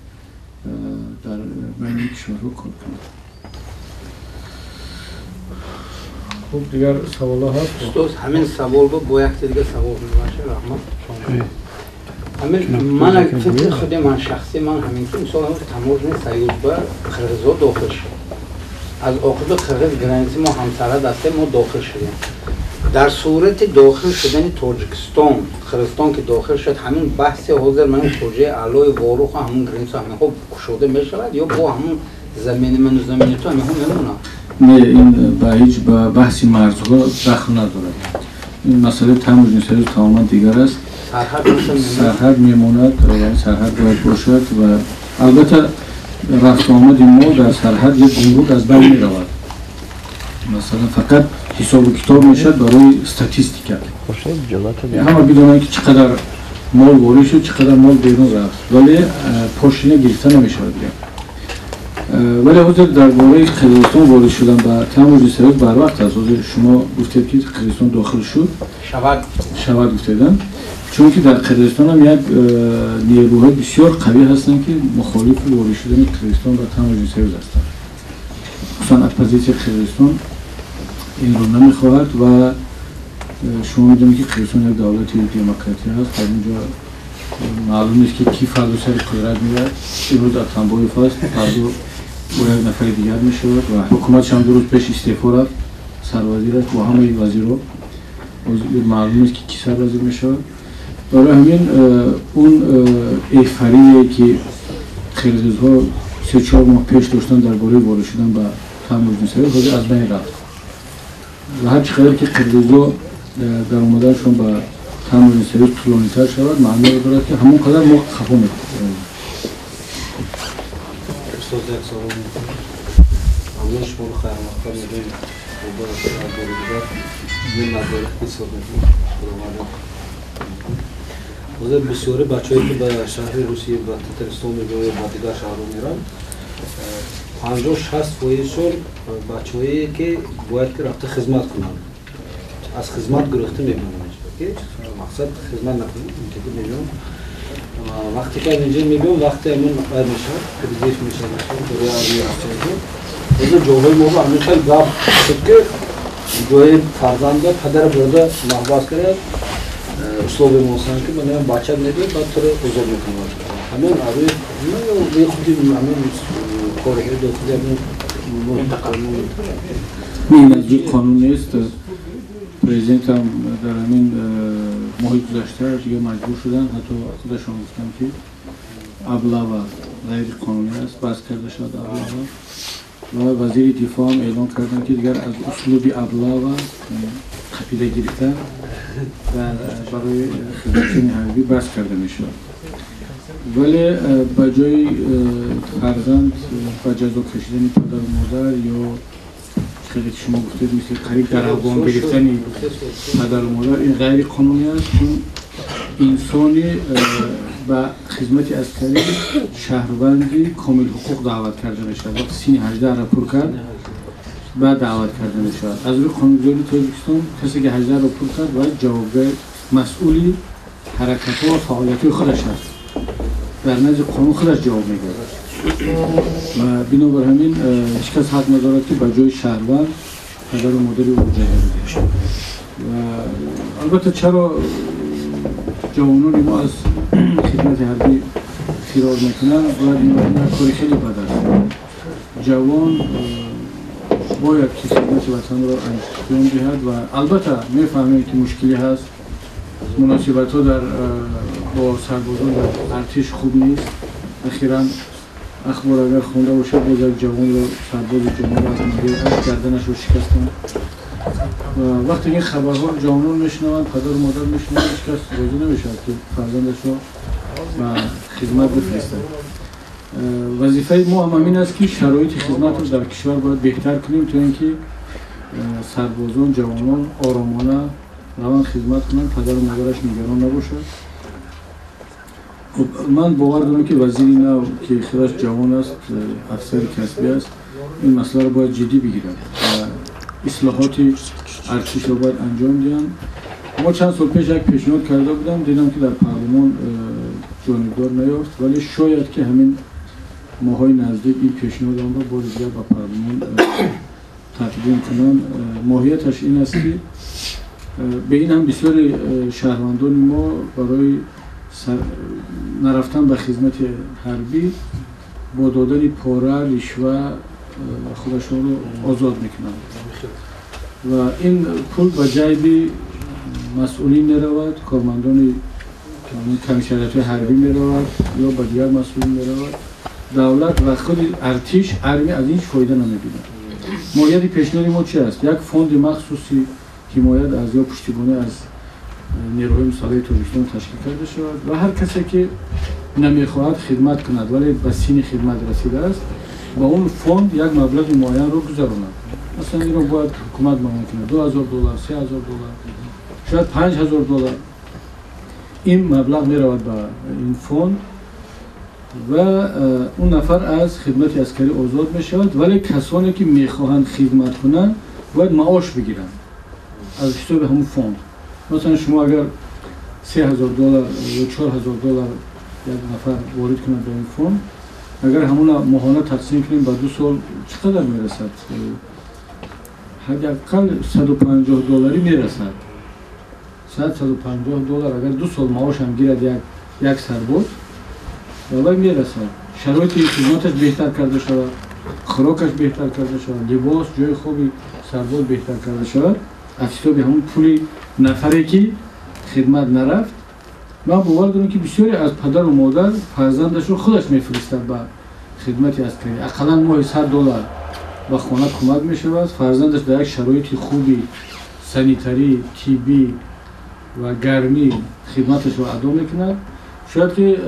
[SPEAKER 1] дар байни кишварҳо кор кунад. Хуб, дигар саволҳо ҳаст?
[SPEAKER 6] Устоз, ҳамин савол бо якте дига савол мебаша. Раҳмат. Ҳамин ман фикри худи ман, шахси ман ҳамин ки, мисол, Таможенный союз ба қирғизо дохил шуд. Аз оқиби қирғиз граница мо ҳамсарҳад ҳастем, мо дохил шудем. Дар сурати дохил шудани Тоҷикистон, Қирғизистон ки дохил шуд, ҳамин баҳси ҳозир ман хоҷаи Аълои, Ворух, ҳамун граница, ҳаминҳо кушода мешавад ё бо ҳамун замини ману замини ту ҳаминҳо мемонад?
[SPEAKER 1] Не, ин ба ҳеҷ ба баҳси марзҳо дахл надорад. Ин масъалаи Таможенный союз тамоман дигар аст. Сарҳад мемонад, сарҳад бояд бошад ва албатта рафтуомади мо дар сарҳад, як гумрук аз байн меравад. Масалан, фақат ҳисобу китоб мешавад барои статистика, ҳама бидонанд, ки чӣ қадар мол ворид шуд, чӣ қадар мол берун рафт, вале пошлина гирифта намешавад дигар. Вале ҳозир дар бораи Қирғизистон ворид шудан ба Таможенный союз барвақт аст. Ҳозир шумо гуфтед, ки Қирғизистон дохил шуд, шавад гуфтедан, чунки дар Қирғизистон ҳам як нерӯҳои бисёр қавӣ ҳастанд, ки мухолифи ворид шудани Қирғизистон ба Таможенный союз ҳастанд. Хусусан оппозитсияи Қирғизистон инро намехоҳад ва шумо медонед, ки Қирғизистон як давлати демократӣ ҳаст. Дар инҷо маълум нест, ки ки фардо сари қудрат меояд. Имрӯз Атамбоев аст, фардо бо як нафари дигар мешавад ва ҳукуматшам 2 рӯз пеш истеъфо рафт, сарвазираш бо ҳамаи вазирҳо. Маълум нест, ки ки сарвазир мешавад. Барои ҳамин он эйфорие, ки қирғизҳо 3-4 моҳ пеш доштанд дар бораи ворид шудан ба Таможенный союз, ҳозир аз байн рафт ва ҳар чӣ қадар ки қирғизҳо дар омаданашон ба Таможенный союз тӯлонитар шавад, маъноро дорад, ки ҳамон қадар мо хафо мекунем.
[SPEAKER 7] Устод, як савол. Ҳамин шуморо хайрмақдам мегӯем, бори дигар миннатдорӣ ҳисоб мекунем. Худованд, ҳозир бисёри бачаҳое, ки ба шаҳри Русия, ба Татаристон мебиёяд, ба дигар шаҳрҳо меранд, 50-60 фоизшон бачаҳое, ки бояд ки рафта хизмат кунанд. Аз хизмат гурехта мебинам, ки мақсад хизмат накунем, мебинам. Вақте ки аз инҷо мебиём, вақте ҳамин вай мешавад, призыв мешавад, барои армия рафтан. Ҳозир ҷойҳои мо ҳамин хел гап шуд, ки ҷои фарзанда падара бурда маҳбас кард, условие монсан, ки ман бача медиҳад, баъд туро озод мекунам. Ҳамин аруи худи ҳамин корҳои дохили ҳамин.
[SPEAKER 1] Ин аз рӯи қонун нест. Президент ҳам дар ҳамин моҳи гузашта дига маҷбур шуданд, ҳатто худашон гуфтанд, ки облава ғайриқонунӣ аст, баҳс карда шавад облава. Ва вазири дифоъ ҳам эълон карданд, ки дигар аз услуби облава, қапида гирифтан дар барои хизматчиёни ҳарбӣ баҳс карда мешавад. Вале ба ҷои фарзанд ба ҷазо кашидани падару модар ё хеле ки шумо гуфтед, мисли қариб дар афғон гирифтани падару модар, ин ғайриқонунӣ аст, чун инсони ба хизмати аскарӣ шаҳрванди комилҳуқуқ даъват карда мешавад. Вақти синни 18-ро пур кард, баъд даъват карда мешавад. Аз рӯи қонунгузории Тоҷикистон касе ки 18-ро пур кард, бояд ҷавобгар, масъули ҳаракатҳо ва фаъолиятҳои худаш аст, дар назди қонун худаш ҷавоб мегардад. Ва бинобар ҳамин ҳеҷ кас ҳақ надорад, ки ба ҷои шаҳрванд падару модари ӯ ҷазо бидиҳад. Ва албатта, чаро ҷавонони мо аз хидмати ҳарбӣ фирор мекунанд? Бояд ин кори хеле бад аст. Ҷавон бояд ки хидмати ватанро анҷом диҳад. Ва албатта мефаҳмем, ки мушкилӣ ҳаст, муносибатҳо дар бо сарбозон дар артиш хуб нест. Ахиран ахбор агар хонда бошад, боз як ҷавонро, сарбози ҷавонро аз ноҳияи Ашт гарданашро шикастанд. Вақте ин хабарҳоро ҷавонон мешунаванд, падару модар мешунаванд, ҳеҷ кас розӣ намешавад, ки фарзандашро ба хизмат бифиристад. Вазифаи мо ҳам ҳамин аст, ки шароити хизматро дар кишвар бояд беҳтар кунем, то ин ки сарбозон, ҷавонон оромона раванд, хизмат кунанд, падару модараш нигарон набошад. Ман бовар дорам, ки вазири нав, ки худаш ҷавон аст, афсари касбӣ аст, ин масъаларо бояд ҷиддӣ бигирад ва ислоҳоти артишро бояд анҷом диҳанд. Мо чанд сол пеш як пешниҳод карда будам, дидам, ки дар парлумон ҷонибдор наёфт, вале шояд ки ҳамин моҳҳои наздик ин пешниҳодамро бори дигар ба парлумон тақдим кунам. Моҳияташ ин аст, ки ба ин ҳам бисёри шаҳрвандони мо барои нарафтан ба хизмати ҳарбӣ бо додани пора, ришва худашонро озод мекунанд ва ин пул ба ҷайби масъулин меравад, кормандони комиссариятҳои ҳарбӣ меравад ё ба дигар масъулин меравад. Давлат ва худи артиш, армия аз ин ҳеҷ фоида намебинад. Моҳияти пешниҳоди мо чи аст? Як фонди махсуси ҳимоят аз ё пуштибонӣ аз нерӯҳои мусаллаҳи Тоҷикистон ташкил карда шавад ва ҳар касе ки намехоҳад хидмат кунад, вале ба синни хидмат расидааст, ба он фонд як маблағи муайянро гузаронад. Масалан, инро бояд ҳукумат муайян кунад: 2000 доллар, 3000 доллар, шояд 5000 доллар. Ин маблағ меравад ба ин фонд ва он нафар аз хидмати аскарӣ озод мешавад. Вале касоне ки мехоҳанд хидмат кунанд, бояд маош бигиранд аз ҳисоби ҳамун фонд. Масалан, шумо агар 3000 доллар ё 4000 доллар як нафар ворид кунад ба ин фонд, агар ҳамуна моҳона тақсим кунем ба 2 сол, чӣ қадар мерасад? Ҳадди аққал 150 долларӣ мерасад. 150 доллар агар 2 сол маошам гирад як сарбоз, ба вай мерасад. Шароити хизматаш беҳтар карда шавад, хӯрокаш беҳтар карда шавад, либос, ҷои хоби сарбоз беҳтар карда шавад аз ҳисоби ҳамун пули нафаре ки хидмат нарафт. Ман бовар дорам, ки бисёре аз падару модар фарзандашро худаш мефиристад ба хидмати аскарӣ. Ақаллан моҳи 100 доллар ба хона кӯмак мешавад, фарзандаш дар як шароити хуби санитарӣ, тиббӣ ва гармӣ хидматашро адо мекунад. Шояд ки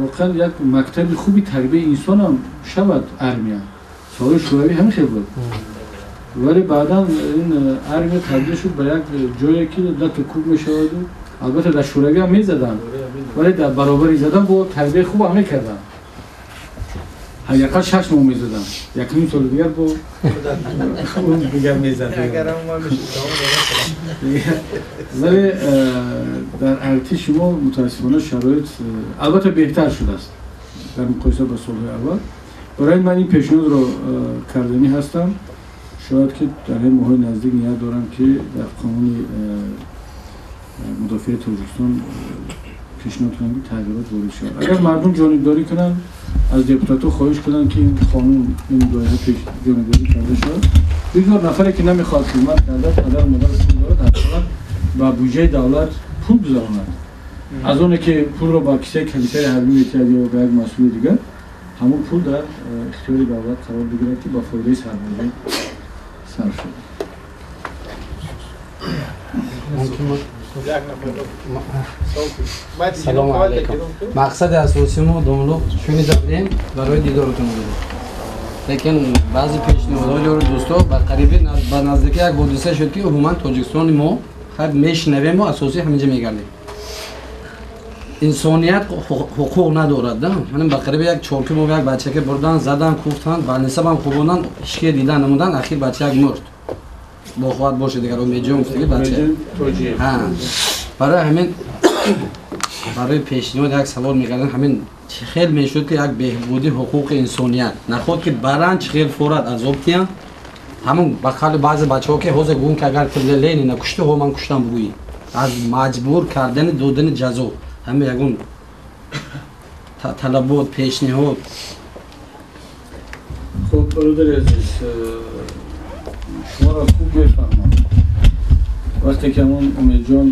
[SPEAKER 1] воқеан як мактаби хуби тарбияи инсонам шавад армия. Солҳои Шӯравӣ ҳамин хел буд, вале баъдан ин армия табдил шуд ба як ҷое, ки лату кӯб мешаваду. Албатта, дар Шӯравӣ ҳам мезаданд, вале дар баробари задан бо тарбияи хуб ҳам мекарданд. Ҳадди 6 моҳ мезадам. 1.5 соли дигар бо дигар мезад. Вале дар артиши мо мутаассифона шароит албатта беҳтар шудааст дар муқоиса ба солҳои аввал. Барои ман ин пешниҳодро карданӣ ҳастам. Шояд ки дар ин моҳҳои наздик ният дорам ки дар қонуни мудофиаи Тоҷикистон пешниҳод кунам ки тағйирот ворид шавад. Агар мардум ҷонибдорӣ кунанд, аз депутатҳо хоҳиш кунанд ки ин қонун, ин лоиҳа пеш ҷонибдорӣ карда шавад. Бигзор нафаре ки намехоҳад хидмат карда, падару модараш пул дорад, ҳадди ба буҷаи давлат пул гузаронад. Аз оне ки пулро ба кисаи комиссари ҳарбӣ метиҳад ё ба як масъули дигар, ҳамон пул дар ихтиёри давлат қарор бигирад ки ба фоидаи сарбозӣ сарф шавад.
[SPEAKER 8] Салом алейкум. Мақсади асосии мо домло шунида будем барои дидоротон будем. Лекин баъзе пешниҳодҳо ёру дӯсто ба қариби ба наздики як ҳодиса шуд ки умуман Тоҷикистони мо хайр мешунавему асосӣ ҳаминҷа мегардем. Инсоният ҳуқуқ надорад. Манам ба қариби як чорки мо як бачаке бурдан, задан, куфтан, ба нисабам хубондан, ҳичке дидан намудан, ахир бача як мурд. Бо хоҳад бошад дигар Умедҷон гуфтаги бача. Барои ҳамин барои пешниҳод як савол мекардам, ҳамин чӣ хел мешуд ки як беҳбуди ҳуқуқи инсоният наход ки баранд чӣ хел форад азоб диҳанд, ҳамон ба қавли баъзе бачаҳо ки ҳозир гӯн ки агар ту Ленина куштӣ, ҳо ман куштам бугӯӣ, аз маҷбур кардани додани ҷазо ҳамин ягон талабот пешниҳод.
[SPEAKER 1] Хуб, бародари азиз, шуморо хуб мефаҳмам. Вақте ки ҳамон Умедҷон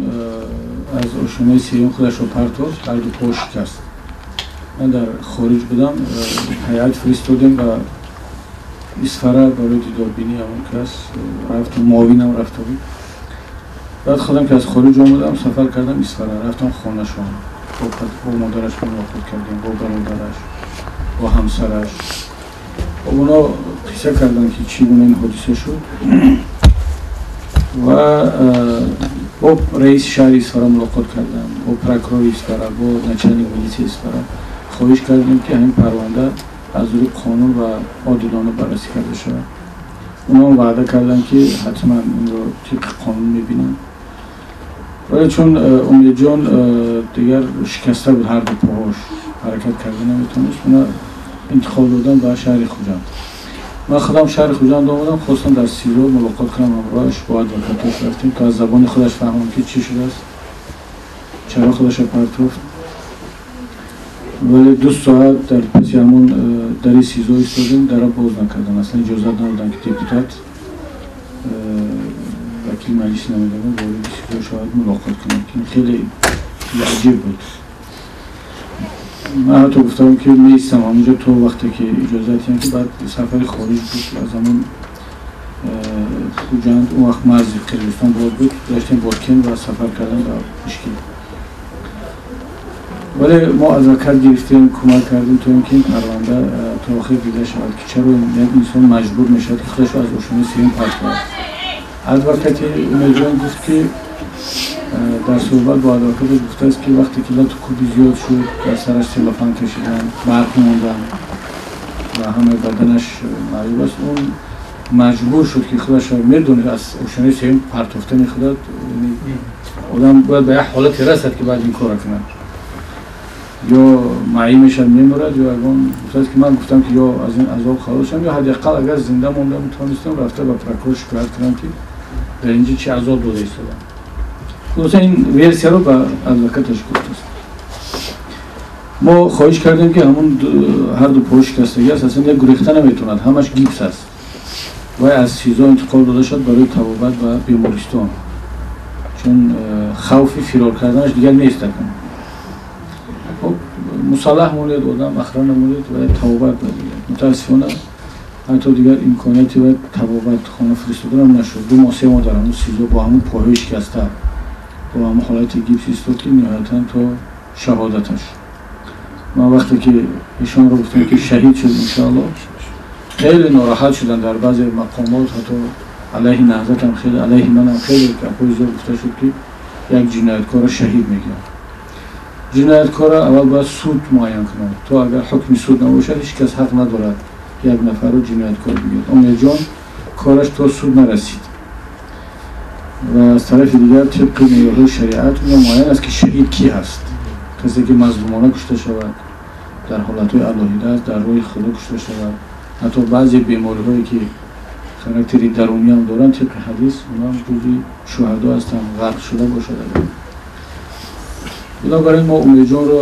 [SPEAKER 1] аз ошонаи сеюм худашро партофт, ҳар ду по шикаст. Ман дар хориҷ будам, ҳайат фиристодем ба Исфара барои дидорбинии ҳамон кас, рафтам, муовинам рафта буд. Баъд худам ки аз хориҷ омадам, сафар кардам Исфара, рафтам хонашон, бо модараш мулоқот кардем, бо бародараш, бо ҳамсараш. Оно қисса карданд ки чӣ гуна ин ҳодиса шуд ва бо раиси шаҳри Исфара мулоқот кардам, бо прокурори Исфара, бо начальник милисияи Исфара. Хоҳиш кардем ки ҳамин парванда аз рӯи қонун ва одилона баррасӣ карда шавад. Онҳо ваъда карданд ки ҳатман инро тибқи қонун мебинанд. Вале чун Умедҷон дигар шикаста буд, ҳар ду поҳош ҳаракат карда наметавонист, она интиқол додам ба шаҳри Хуҷанд. Ман худам шаҳри Хуҷанд омадам, хостам дар СИЗО мулоқот кунам ҳамроҳаш, бо адвокатош рафтем то аз забони худаш фаҳмам ки чӣ шудааст, чаро худашро партофт. Вале 2 соат дар паси ҳамон дари СИЗО истодем, дара боз накардам, аслан иҷозат надодам ки депутат, вакили маҷлиси намояндагон вориди СИЗО шавад, мулоқот кунад, ки хеле аҷиб буд. Ман ҳатто гуфтам ки меистам ҳамонҷо то вақте ки иҷозат диҳам, ки баъд сафари хориҷ буд, аз ҳамон Хуҷанд, он вақт марзи Қирғизистон боз буд, доштем Бодкен ва сафар кардан ба Бишкек. Вале мо адвокат гирифтем, кӯмак кардем то ин ки ин парванда то охир дида шавад ки чаро як инсон маҷбур мешавад ки худашро аз ошонаи сеюм партояд. Адвокати Умедҷон гуфт ки дар суҳбат бо адвокаташ гуфтааст ки вақте ки лату куби зиёд шуд, дар сараш целлофан кашиданд, барқ монданд ва ҳамаи баданаш маъюб аст, он маҷбур шуд ки худашро медонед аз ошонаи сеюм партофтани худат одам бояд ба як ҳолате расад ки баъд ин корро кунад, ё маъӣ мешавад мемурад, ё ягон. Гуфтааст ки ман гуфтам ки ё аз ин азоб халос шавам, ё ҳадди ақал агар зинда мондам метавонистам рафта ба прокурор шикоят кунам ки дар инҷа чӣ азоб дода истодам. Хулоса ин версияро ба адвокаташ гуфтааст. Мо хоҳиш кардем ки ҳамон ҳар ду поҳо шикастагӣ аст, аслан як гурехта наметавонад, ҳамаш гипс аст. Вай аз СИЗО интиқол дода шуд барои табобат ба бемористон, чун хавфи фирор карданаш дигар нест акун. Хоб, мусаллаҳ монед, одам охрана монед ва табобат ба дигар. Мутаассифона ҳатто дигар имконияти вай табобат хона фиристоданам нашуд. 2 моҳ 3 моҳ дар ҳамон СИЗО бо ҳамон поҳои шикаста, бо ҳамон ҳолати гипс истод ки ниҳоятан то шаҳодаташ. Ман вақте ки ишонро гуфтам ки шаҳид шуд иншоаллоҳ, хеле нороҳат шуданд дар баъзе мақомот, ҳатто алайҳи наҳзатам хеле, алайҳи манам хеле гапҳои зиёд гуфта шуд ки як ҷинояткорро шаҳид мегиранд. Ҷинояткорро аввал бояд суд муайян кунад. То агар ҳукми суд набошад, ҳеҷ кас ҳақ надорад як нафарро ҷинояткор бигӯяд. Омирҷон кораш то суд нарасид. Ва аз тарафи дигар тибқи меъёрҳои шариат муайян аст, ки шаҳид кӣ ҳаст. Касе ки мазлумона кушта шавад, дар ҳолатҳои алоҳида аст, дар роҳи худо кушта шавад. Ҳатто баъзе бемориҳое ки характери дарунӣ ҳам доранд, тибқи ҳадис онҳам ҷузъи шуҳадо ҳастанд, ғарқ шуда бошад. Бинобар ин мо Умедҷонро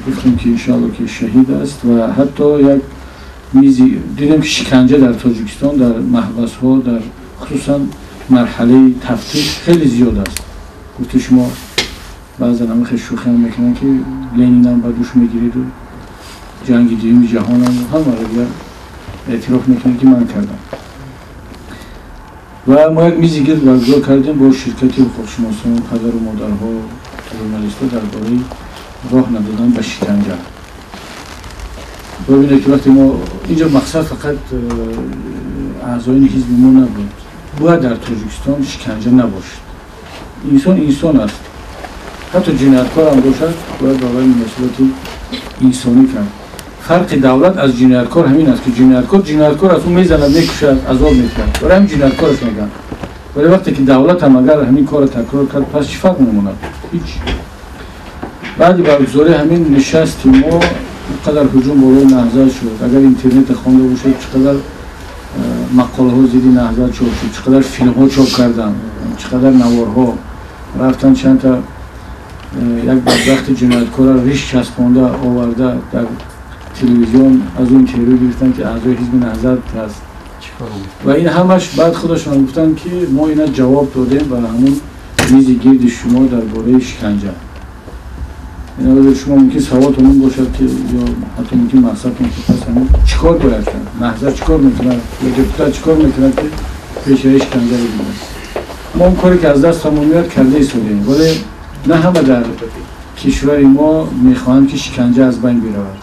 [SPEAKER 1] гуфтем, ки иншоалло ки шаҳид аст. Ва ҳатто як мизи дидем, ки шиканҷа дар Тоҷикистон дар маҳбасҳо, дар хусусан марҳалаи тафтиш хеле зиёд аст. Гуфти шумо, баъзан ҳама хеле шӯхиам мекунанд, ки Ленинам ба душ мегириду ҷанги дуюми ҷаҳонам ҳамаро дигар эътироф мекунанд, ки ман кардам. Ва мо як мизи гирд баргузор кардем бо ширкати ҳуқуқшиносон, падару модарҳо, журналистҳо дар бораи роҳ надодан ба шиканҷа. Бибинед, ки вақте мо инҷо мақсад фақат аъзоини ҳизби мо набуд, бояд дар Тоҷикистон шиканҷа набошад. Инсон инсон аст, ҳатто ҷинояткорам бошад, бояд ба вай муносибати инсонӣ кард. Фарқи давлат аз ҷинояткор ҳамин аст, ки ҷинояткор ҷинояткор аст, ӯ мезанад, мекушад, азоб мекунад, барои ҳамин ҷинояткораш мегӯянд. Вале вақте ки давлат ҳам агар ҳамин корро такрор кард, пас чӣ фарқ мемонад? Ҳеҷ. Баъди баргузории ҳамин нишасти мо қадар ҳуҷум болои Наҳзат шуд. Агар интернета хонда бошед, чӣ қадар мақолаҳо зидди Наҳзат чоп шуд, чӣ қадар филмҳо чоп карданд, чӣ қадар наворҳо рафтан, чандта як бадбахти ҷинояткорро риш часпонда оварда дар телевизион аз ӯ интервю гирифтанд, ки аъзои ҳизби Наҳзат аст. Ва ин ҳамаш баъд худашон гуфтанд, ки мо ина ҷавоб додем ба ҳамун мизи гирди шумо дар бораи шиканҷа. Шумо мумкин саволтон ин бошад, ки ё ҳатто мумкин мақсадтон, ки пас ҳамин чӣ кор бояд кард, Наҳзат чӣ кор мекунад ё депутат чӣ кор мекунад, ки пешаи шиканҷа бигирад. Мо он коре ки аз дастамон меояд, карда истодем, вале на ҳама дар кишвари мо мехоҳанд, ки шиканҷа аз байн биравад.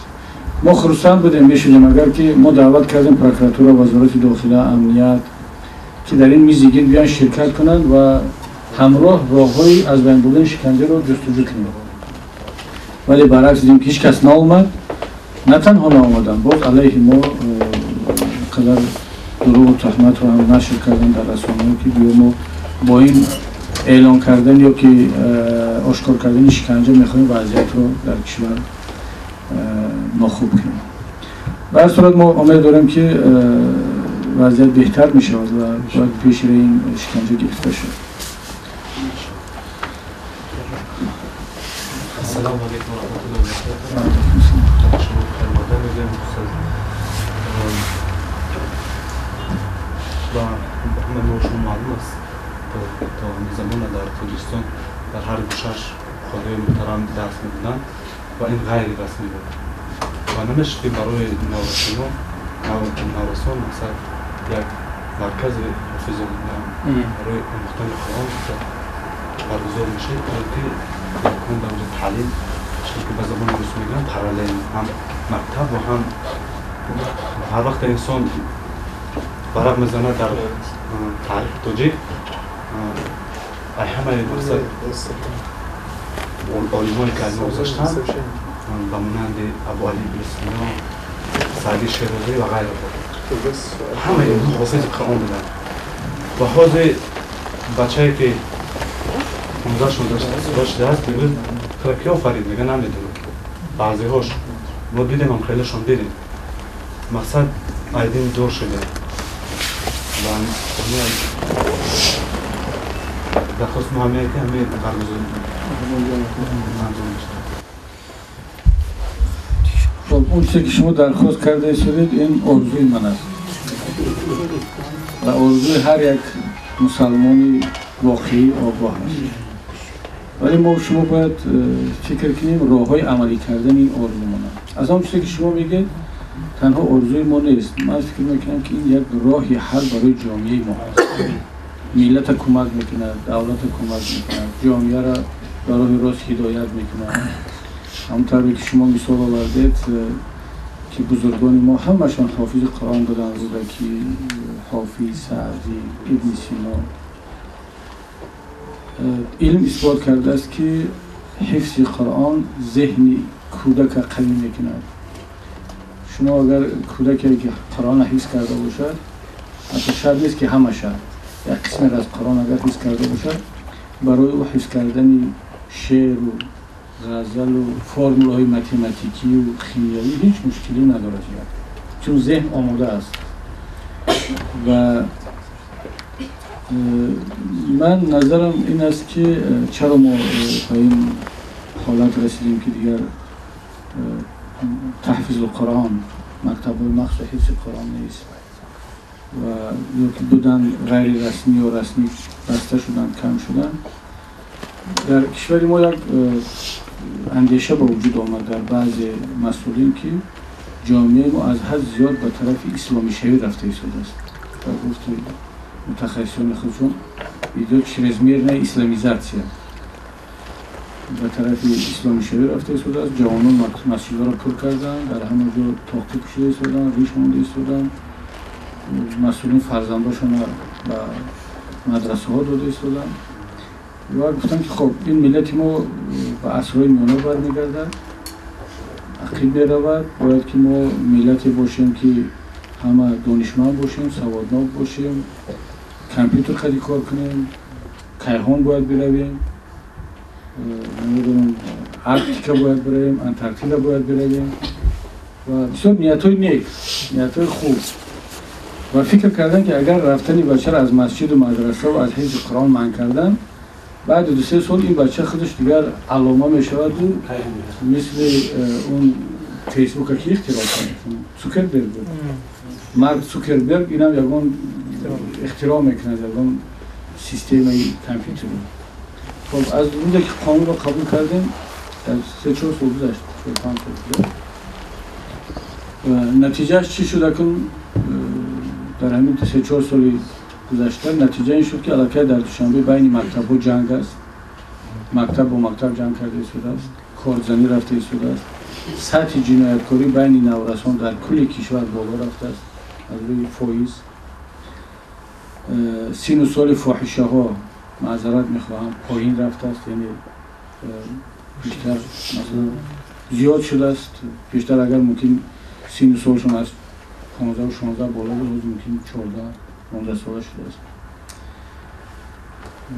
[SPEAKER 1] Мо хурсанд будем, мешудем, агар ки мо даъват кардем прокуратура, вазорати дохила, амният, ки дар ин мизи гирд биён, ширкат кунанд ва ҳамроҳ роҳҳои аз байн бурдани шиканҷаро ҷустуҷӯ кунем. Вале баръакс дидем, ки ҳеҷ кас наомад. На танҳо наомаданд, боз алайҳи мо қадар дурӯғу туҳматро ҳам нашр карданд дар расонаҳо, ки гӯё мо бо ин эълон кардан ё ки ошкор кардани шиканҷа мехоҳем вазъиятро дар кишвар нохуб кунем. Ба ҳар сурат мо умед дорем, ки вазъият беҳтар мешавад ва бояд пеши ин шиканҷа гирифта шавад.
[SPEAKER 9] السلام علیکم و رحمت الله و برکاته. شما خیر مقدم میگم و همه ما شما معلوم است، تا همین زمان در تاجیکستان در هر گوشش خدای محترم درس میدادند و این غیر رسمی بود و نمیشه که برای نورسان مثلا یک مرکز حفظ برای آموختن قرآن برگزار میشه که یکون در تعلیم که به زبان روسی میگن پارالل، هم مکتب و هم هر وقت انسان ورق میزنه در تاریخ تاجیک، همه مقصد عالمایی که از ما گذاشتن به مانند ابو علی ابن سینا، سعدی شیرازی و غیره، همه اینها حافظ قرآن بودن. و حاضر بچه‌ای که 15 16 سال شده است میگه کی آفرید؟ میگه نمیدونم. بعضی هاش ما دیدیم، هم خیلیشون دیدیم، مقصد ایدین دور شده و درخواست ما همه که همه برگزار انجام میشه.
[SPEAKER 1] خب، اون چیزی که شما درخواست کرده شدید، این آرزوی من است و آرزوی هر یک مسلمانی واقعی آگاه است. ولی ما شما باید فکر کنیم راه های عملی کردن این آرزو. از آن چیزی که شما میگید تنها آرزوی ما نیست، من فکر میکنم که این یک راهی حل برای جامعه ما هست. ملت کمک میکند، دولت کمک میکند، جامعه را در راه راست هدایت میکند. همونطور که شما مثال آوردید که بزرگان ما همشان حافظ قرآن بودند، رودکی، حافظ، سعدی، ابن سینا. علم اثبات کرده است که ҳифзи Қуръон зеҳни кӯдака қавӣ мекунад. Шумо агар кӯдаке ки Қуръонро ҳифз карда бошад, ҳатто шарт нест ки ҳамаша, як қисмат аз Қуръон агар ҳифз карда бошад, барои ӯ ҳифз кардани шеъру ғазалу формулаҳои математикию химиявӣ ҳеҷ мушкилӣ надорад, чун зеҳн омода аст. Ва ман назарам ин аст ки чаро мо ба ин ҳолат расидем ки дигар таҳфизи Қуръон, мактабҳои махсуси ҳифзи Қуръон нест ва ё ки будан ғайрирасмӣ ё расмӣ баста шуданд, кам шуданд. Дар кишвари мо як андеша ба вуҷуд омад дар баъзе масъулин, ки ҷомеаи мо аз ҳад зиёд ба тарафи исломишавӣ рафта истодааст. Ба гуфти мутахассисони худшон, идет чрезмерная исламизация, ба тарафи исломишавӣ рафта истодааст. Ҷавонон масҷидҳоро пур карданд, дар ҳама ҷо тоқӣ кушида истоданд, риш монда истоданд, масъулин фарзандошонро ба мадрасаҳо дода истоданд ва гуфтанд ки хоб, ин миллати мо ба асрҳои миёна бармегардад, ақиб меравад, бояд ки мо миллате бошем ки ҳама донишманд бошем, саводнок бошем, компютер хади кор кунем, кайҳон бояд биравем, намедонам, Арктика бояд биравем, Антарктида бояд биравем ва бисёр ниятҳои нек, ниятҳои хуб. Ва фикр кардан ки агар рафтани бачаро аз масҷиду мадраса ва аз ҳифзи Қуръон манъ кардан, баъди 2-3 сол ин бача худаш дигар аллома мешаваду мисли он Фейсбука ки ихтироъ кард, Цукерберг буд, Марк Цукерберг, инам ягон ихтироъ мекунад, ягон системаи компютери. Хоб, аз рӯзе ки қонунро қабул кардем, 3-4 сол гузашт, 4-5 сол гузашт. Натиҷааш чӣ шуд? Акун дар ҳамин 3-4 соли гузашта натиҷа ин шуд ки аллакай дар Душанбе байни мактабҳо ҷанг аст, мактаб бо мактаб ҷанг карда истодааст, корзанӣ рафта истодааст, сатҳи ҷинояткорӣ байни наврасон дар кулли кишвар боло рафтааст аз рӯи фоиз, сину соли фоҳишаҳо, маъзарат мехоҳам, поин рафтааст, яъне бештар масалан зиёд шудааст. Пештар агар мумкин сину солшон аз 15-16 боло буд, ҳозир мумкин 14-15 сола шудааст.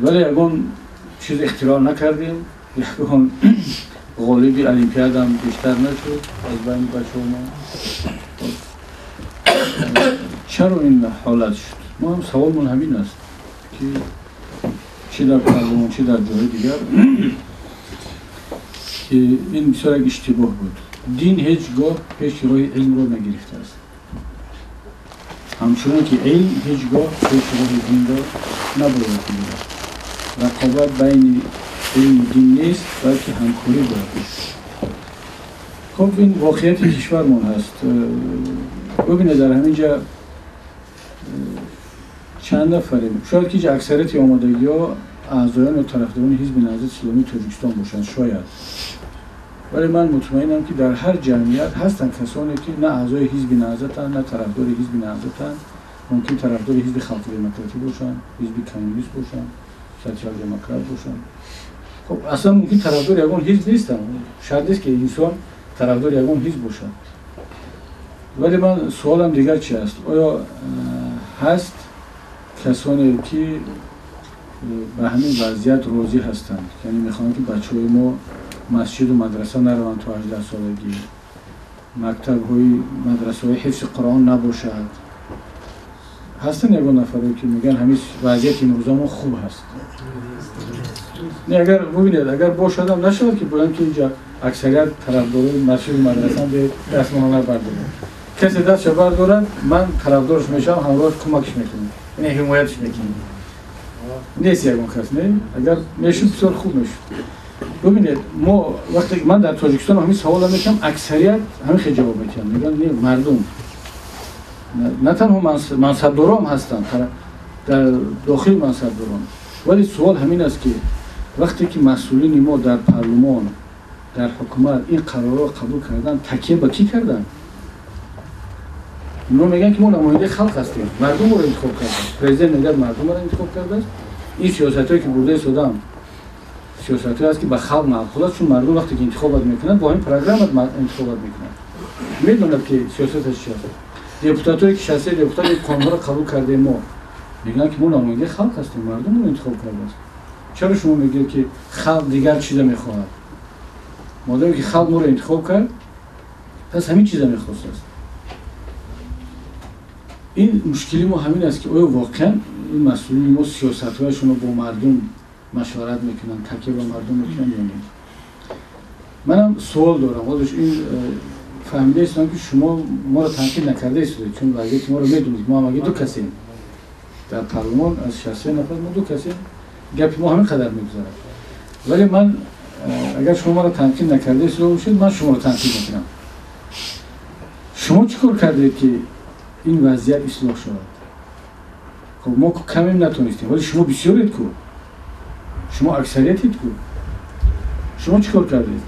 [SPEAKER 1] Вале ягон чиз ихтироъ накардем, ягон ғолиби олимпиадам бештар нашуд аз байни бачаҳо мо. Чаро ин ҳолат шуд? Мо ҳам саволмон ҳамин аст ки чӣ дар парлумон, чӣ дар ҷоҳои дигар, ки ин бисёр як иштибоҳ буд. Дин ҳеҷ гоҳ пеши роҳи илмро нагирифтааст, ҳамчунон ки илм ҳеҷ гоҳ пеши роҳи динро набояд гирад. Рақобат байни илму дин нест, балки ҳамкорӣ бояд бошад. Хоб, ин воқеияти кишвармон ҳаст. Бубинед, дар ҳамин ҷа чанд нафарем, шояд ки аксарияти омодагиҳо аъзоён ё тарафдорони Ҳизби Наҳзати Исломии Тоҷикистон бошанд, шояд, вале ман мутмаинам ки дар ҳар ҷамъият ҳастанд касоне ки на аъзои Ҳизби Наҳзатанд, на тарафдори Ҳизби Наҳзатанд, мумкин тарафдори Ҳизби Халқи Демократӣ бошанд, ҳизби коммунист бошанд, социал-демократ бошанд. Хоб, аслан мумкин тарафдори ягон ҳизб нестанд, шарт нест ки инсон тарафдори ягон ҳизб бошад. Вале ман суолам дигар чи аст? Оё ҳаст касоне ки ба ҳамин вазъият розӣ ҳастанд, яъне мехоҳанд ки бачаҳои мо масҷиду мадраса нараванд то 18 солагӣ, мактабҳои мадрасаҳои ҳифзи Қуръон набошад? Ҳастанд ягон нафаре ки мегӯянд ҳамин вазъияти имрӯза мо хуб ҳаст? Не, агар бубинед, агар бошадам нашавад ки бояд ки инҷа аксарият тарафдорои масҷиду мадрасаам дастмона бардорад. Касе дастша бардорад, ман тарафдорш мешавам, ҳамроҳаш кӯмакш мекунам, яъне ҳимоятш мекунам. Нест ягон кас, не? Агар мешуд, бисёр хуб мешуд. Бубинед, мо вақте ман дар Тоҷикистон ҳамин саволро мекунам, аксарият ҳамин хел ҷавоб медиҳанд, мегӯянд не, мардум на танҳо мансабдорон ҳастанд, дар дохили мансабдорон. Вале суол ҳамин аст ки вақте ки масъулини мо дар парлумон, дар ҳукумат ин қарорро қабул карданд, такя ба кӣ карданд? Инҳо мегӯянд ки мо намояндаи халқ ҳастем, мардум моро интихоб карданд. Президент мегӯяд мардум маро интихоб кардааст. Ин сиёсатҳое ки бурда истодам, Сиёсатҳое аст, ки ба халқ маъқул аст, чун мардум вақте ки интихобат мекунанд, бо ҳамин программа интихобат мекунанд, медонад, ки сиёсаташ чи аст. Депутатое ки 63 депутат қонунҳоро қабул кардаем, мо мегӯянд, ки мо намояндаи халқ ҳастем, мардум моро интихоб кардааст. Чаро шумо мегӯед, ки халқ дигар чиза мехоҳад? Модаме ки халқ моро интихоб кард, пас ҳамин чиза мехостааст. Ин мушкили мо ҳамин аст, ки оё воқеан ин масъулини мо сиёсатҳояшонро бо мардум машварат мекунанд, такя ба мардум мекунанд ё не? Манам суол дорам. Ҳозир ин фаҳмида истодам, ки шумо моро танқид накарда истодед, чун вазъияти моро медонед. Мо ҳамагӣ ду касем дар парлумон, аз 63 нафар мо ду касем, гапи мо ҳамин қадар мегузарад. Вале ман, агар шумо маро танқид накарда истода бошед, ман шуморо танқид мекунам. Шумо чӣ кор кардед, ки ин вазъият ислоҳ шавад? Хоб, мо камем, натонистем, вале шумо бисёред ку, шумо аксариятед ку. Шумо чӣ кор кардед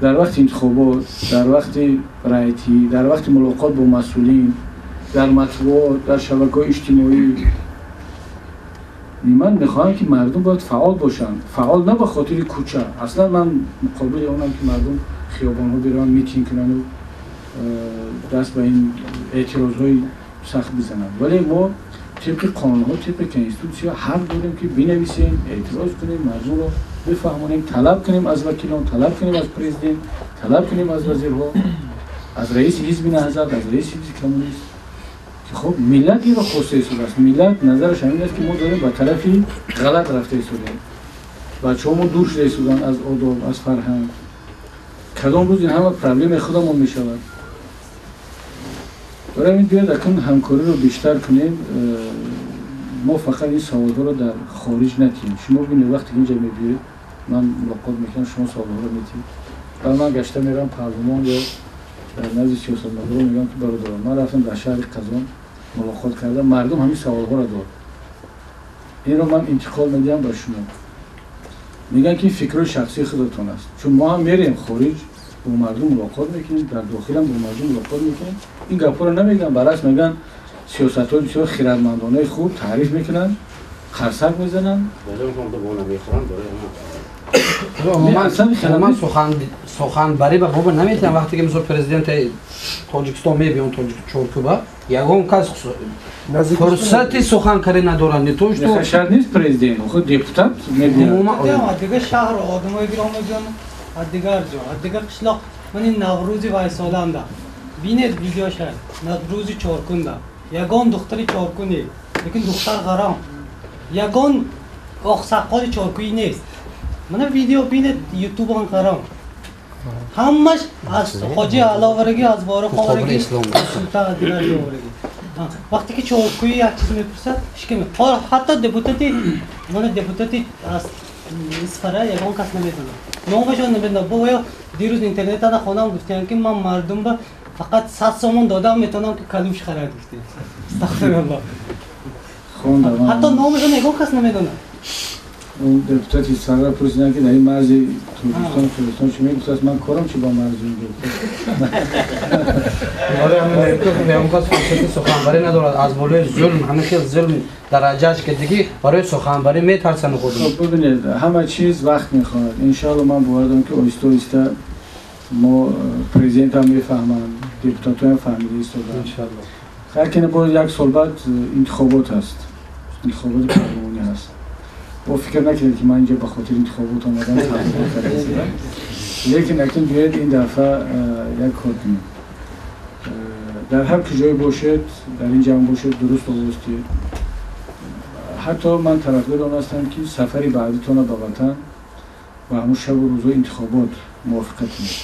[SPEAKER 1] дар вақти интихобот, дар вақти раъйтӣ, дар вақти мулоқот бо масъулин, дар матбуот, дар шабакаҳои иҷтимоӣ? Ман мехоҳам, ки мардум бояд фаъол бошанд. Фаъол на ба хотири кӯча. Аслан ман муқобили онам, ки мардум хиёбонҳо бираванд, митинг кунанду даст ба ин эътирозҳои сахт бизананд, вале мо тибқи қонунҳо, тибқи конститутсия ҳақ дорем, ки бинависем, эътироз кунем, мардумро бифаҳмонем, талаб кунем аз вакилон, талаб кунем аз президент, талаб кунем аз вазирҳо, аз раиси ҳизби Наҳзат, аз раиси ҳизби коммунист, ки хоб, миллат инро хоста истодааст. Миллат назараш ҳамин аст, ки мо дорем ба тарафи ғалат рафта истодаем, бачаҳо мо дур шуда истоданд аз одоб, аз фарҳанг. Кадом рӯз ин ҳама проблемаи худамон мешавад. Барои ҳамин биёед, акнун ҳамкориро бештар кунем. Мо фақат ин саволҳоро дар хориҷ натиҳем. Шумо бинед, вақте ки инҷа мебиёед, ман мулоқот мекунам, шумо саволҳоро метиҳед, баъд ман гашта меравам парлумон ё дар назди сиёсатмадорон, мегӯям, ки бародарон, ман рафтам дар шаҳри Қазон, мулоқот кардам, мардум ҳамин саволҳоро дод, инро ман интиқол медиҳам ба шумо. Мегӯянд, ки ин фикрҳои шахсии худатон аст. Чун мо ҳам мерем хориҷ, бо мардум мулоқот мекунем, дар дохилам бо мардум мулоқот мекунем, ин гапҳоро намегӯям. Баръакс, мегӯянд, сиёсатҳои бисёр хирадмандонаи хуб таъриф мекунанд, қарсак мезананд.
[SPEAKER 8] Ман суханбарӣ ба боба наметиҳам. Вақте ки, мисол, президенти Тоҷикистон мебиён Чоркуба, ягон кас фурсати сухан карӣ надоранд, не то что
[SPEAKER 1] Шарт нест президент, худ депутат.
[SPEAKER 10] Мебиёд дигар шаҳр, одамое гиром мебиён аз дигар ҷо, аз дигар қишлоқ. Ман ин Наврӯзи вайсоланда бинед, видеоша, Наврӯзи Чоркунда ягон духтари Чоркуне, лекин духтар ғарам, ягон оқсаққоли чоркуӣ нест. Мана видео бинед, ютубон қарам, ҳамаш аз Хоҷи Аловарагӣ, аз Боруховарагӣ, дигар ҷоварагӣ. Вақте ки чоркуӣ як чиз мепурсад, ҳеч ҳатто депутати, мана депутати аз Исфара ягон кас намедонад, номашон намедонад. Бо ё дирӯз интернетана хонам, гуфтиянд, ки ман мардум ба фақат 100 сомон додам, метавонам, ки калуш харад, гуфтем. Астағфируллоҳ, ҳатто номашон ягон кас намедонад.
[SPEAKER 1] Он депутати Исфара пурсиданд, ки дар ин марзи Тоҷикистон, Қирғизистон чӣ мегуфтааст, ман корам чи ба марзи?
[SPEAKER 8] Ягон кас фурсати суханбарӣ надорад. Аз болои зулм, ҳамин хел зулм дараҷааш ки диги барои суханбарӣ метарсанд худум.
[SPEAKER 1] Бибинед, ҳама чиз вақт мехоҳад. Иншоалло, ман бовар дорам, ки оҳиста оҳиста мо президентам мефаҳманд, депутатоям фаҳмида истодаанд. Хайр, ки боз як сол баъд интихобот ҳаст, интихоботи парлумонӣ ҳаст. Бо фикр накунед, ки ман инҷа ба хотири интихобот омадам, лекин акнун биёед, ин дафъа як кор кунем. Дар ҳар куҷое бошед, дар ин ҷамъ бошед, дуруст овоз диҳед. Ҳатто ман тарафдори он ҳастам, ки сафари баъдитонро ба ватан ба ҳамун шабу рӯзҳои интихобот мувофиқа кунед.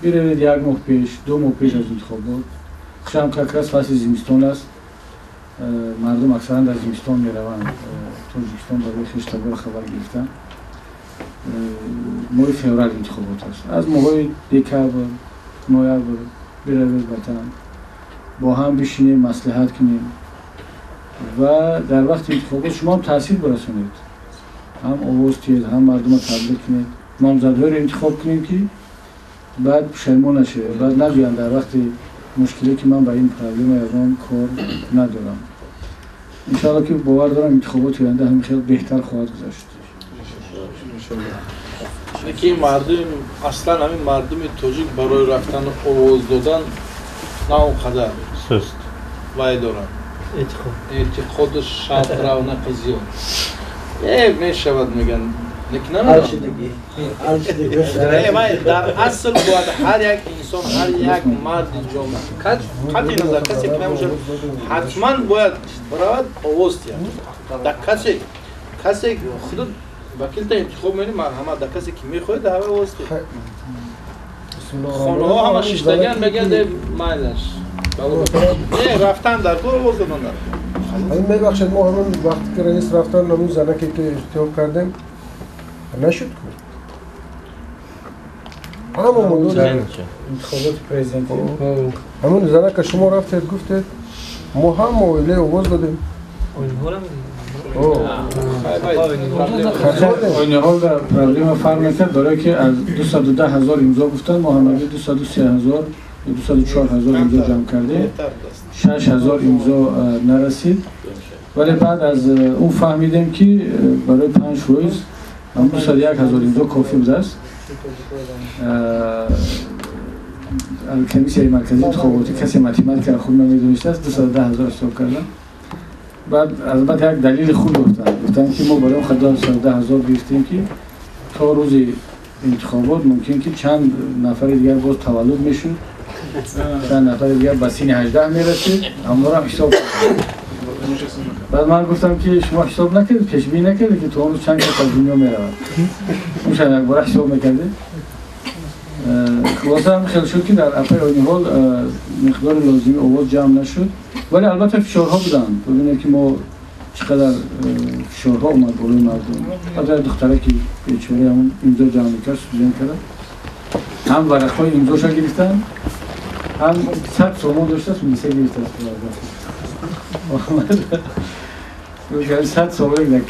[SPEAKER 1] Биравед як моҳ пеш, 2 моҳ пеш аз интихобот. Хушам, как раз фасли зимистон аст, мардум аксаран дар зимистон мераванд Тоҷикистон барои хештабор хабар гирифтан. Моҳи феврал интихобот аст, аз моҳҳои декабр, ноябр биравед ватан, бо ҳам бишинем, маслиҳат кунем ва дар вақти интихобот шумо ҳам таъсир бирасонед, ҳам овоз диҳед, ҳам мардумро таблиғ кунед, номзадҳоеро интихоб кунем, ки баъд пушаймон нашавед, баъд нагӯянд дар вақти мушкиле, ки ман ба ин проблема ягон кор надорам. Иншоалло, ки бовар дорам, интихоботи оянда ҳам хел беҳтар хоҳад гузашт.
[SPEAKER 11] Ки мардум аслан ҳамин мардуми тоҷик барои рафтан овоз додан на он қадар
[SPEAKER 12] суст
[SPEAKER 11] вай доранд. Эътиқоду шавқ равнақи зиёд. Мешавад меган. Лекин дар асл бояд ҳар як инсон, ҳар як марди ҷомеа, қатъи назар касе ки намошад, ҳатман бояд равад овоз диҳад. Дар касе худ вакилта интихоб мекунӣ, марҳамат, дар касе ки мехоҳед дар ҳавои овоз диҳед. Хонаҳо ҳама шиштагиан мегӯянд майлаш. Не, рафтан дар кор овоз додан дар кор.
[SPEAKER 13] Мебахшед, мо ҳамон вақте ки раис рафтан, ҳамон занаке ки ихтиёр кардем, нашуд ку. Ҳама
[SPEAKER 1] интихоботи президентӣ.
[SPEAKER 13] Ҳамон занака шумо рафтед, гуфтед, мо ҳама оилаи овоз додем.
[SPEAKER 1] Ойнаҳол дар проблема фарқ мекард, барое ки аз 210 ҳазор имзо гуфтанд, мо ҳамагӣ 203 ҳазор 204 ҳазор имзо ҷамъ кардем, 6 ҳазор имзо нарасид. Вале баъд аз он фаҳмидем ки барои 5% ҳам 201 ҳазор имзо кофӣ будааст. Комиссияи марказии интихоботӣ касе математикаро хуб намедонистааст, 210 ҳазор ҳисоб карданд. Баъд албатта як далели хуб гуфтанд, гуфтанд ки мо барои 210 ҳазор гирифтем ки то рӯзи интихобот мумкин ки чанд нафари дигар боз таваллуд мешуд, чанд нафари дигар ба синни 18 мерасид, ҳамонро ҳисоб кардем. Баъд ман гуфтам ки шумо ҳисоб накардед, пешбинӣ накардед ки то он рӯз чанд кас аз дунё меравад. Мешавад якбора ҳисоб мекардед. Хулоса ҳам хел шуд ки дар афаи ойниҳол миқдори лозими овоз ҷамъ нашуд, вале албатта фишорҳо буданд. Бибинед ки мо чӣ қадар фишорҳо омад болои мардум. Ҳатто як духтаре ки бечора ҳамон имзо ҷамъ мекард, студент карда, ҳам варақҳои имзоша гирифтанд, ҳам 100 сомон доштааст, милиса гирифтааст. 100 сомон дар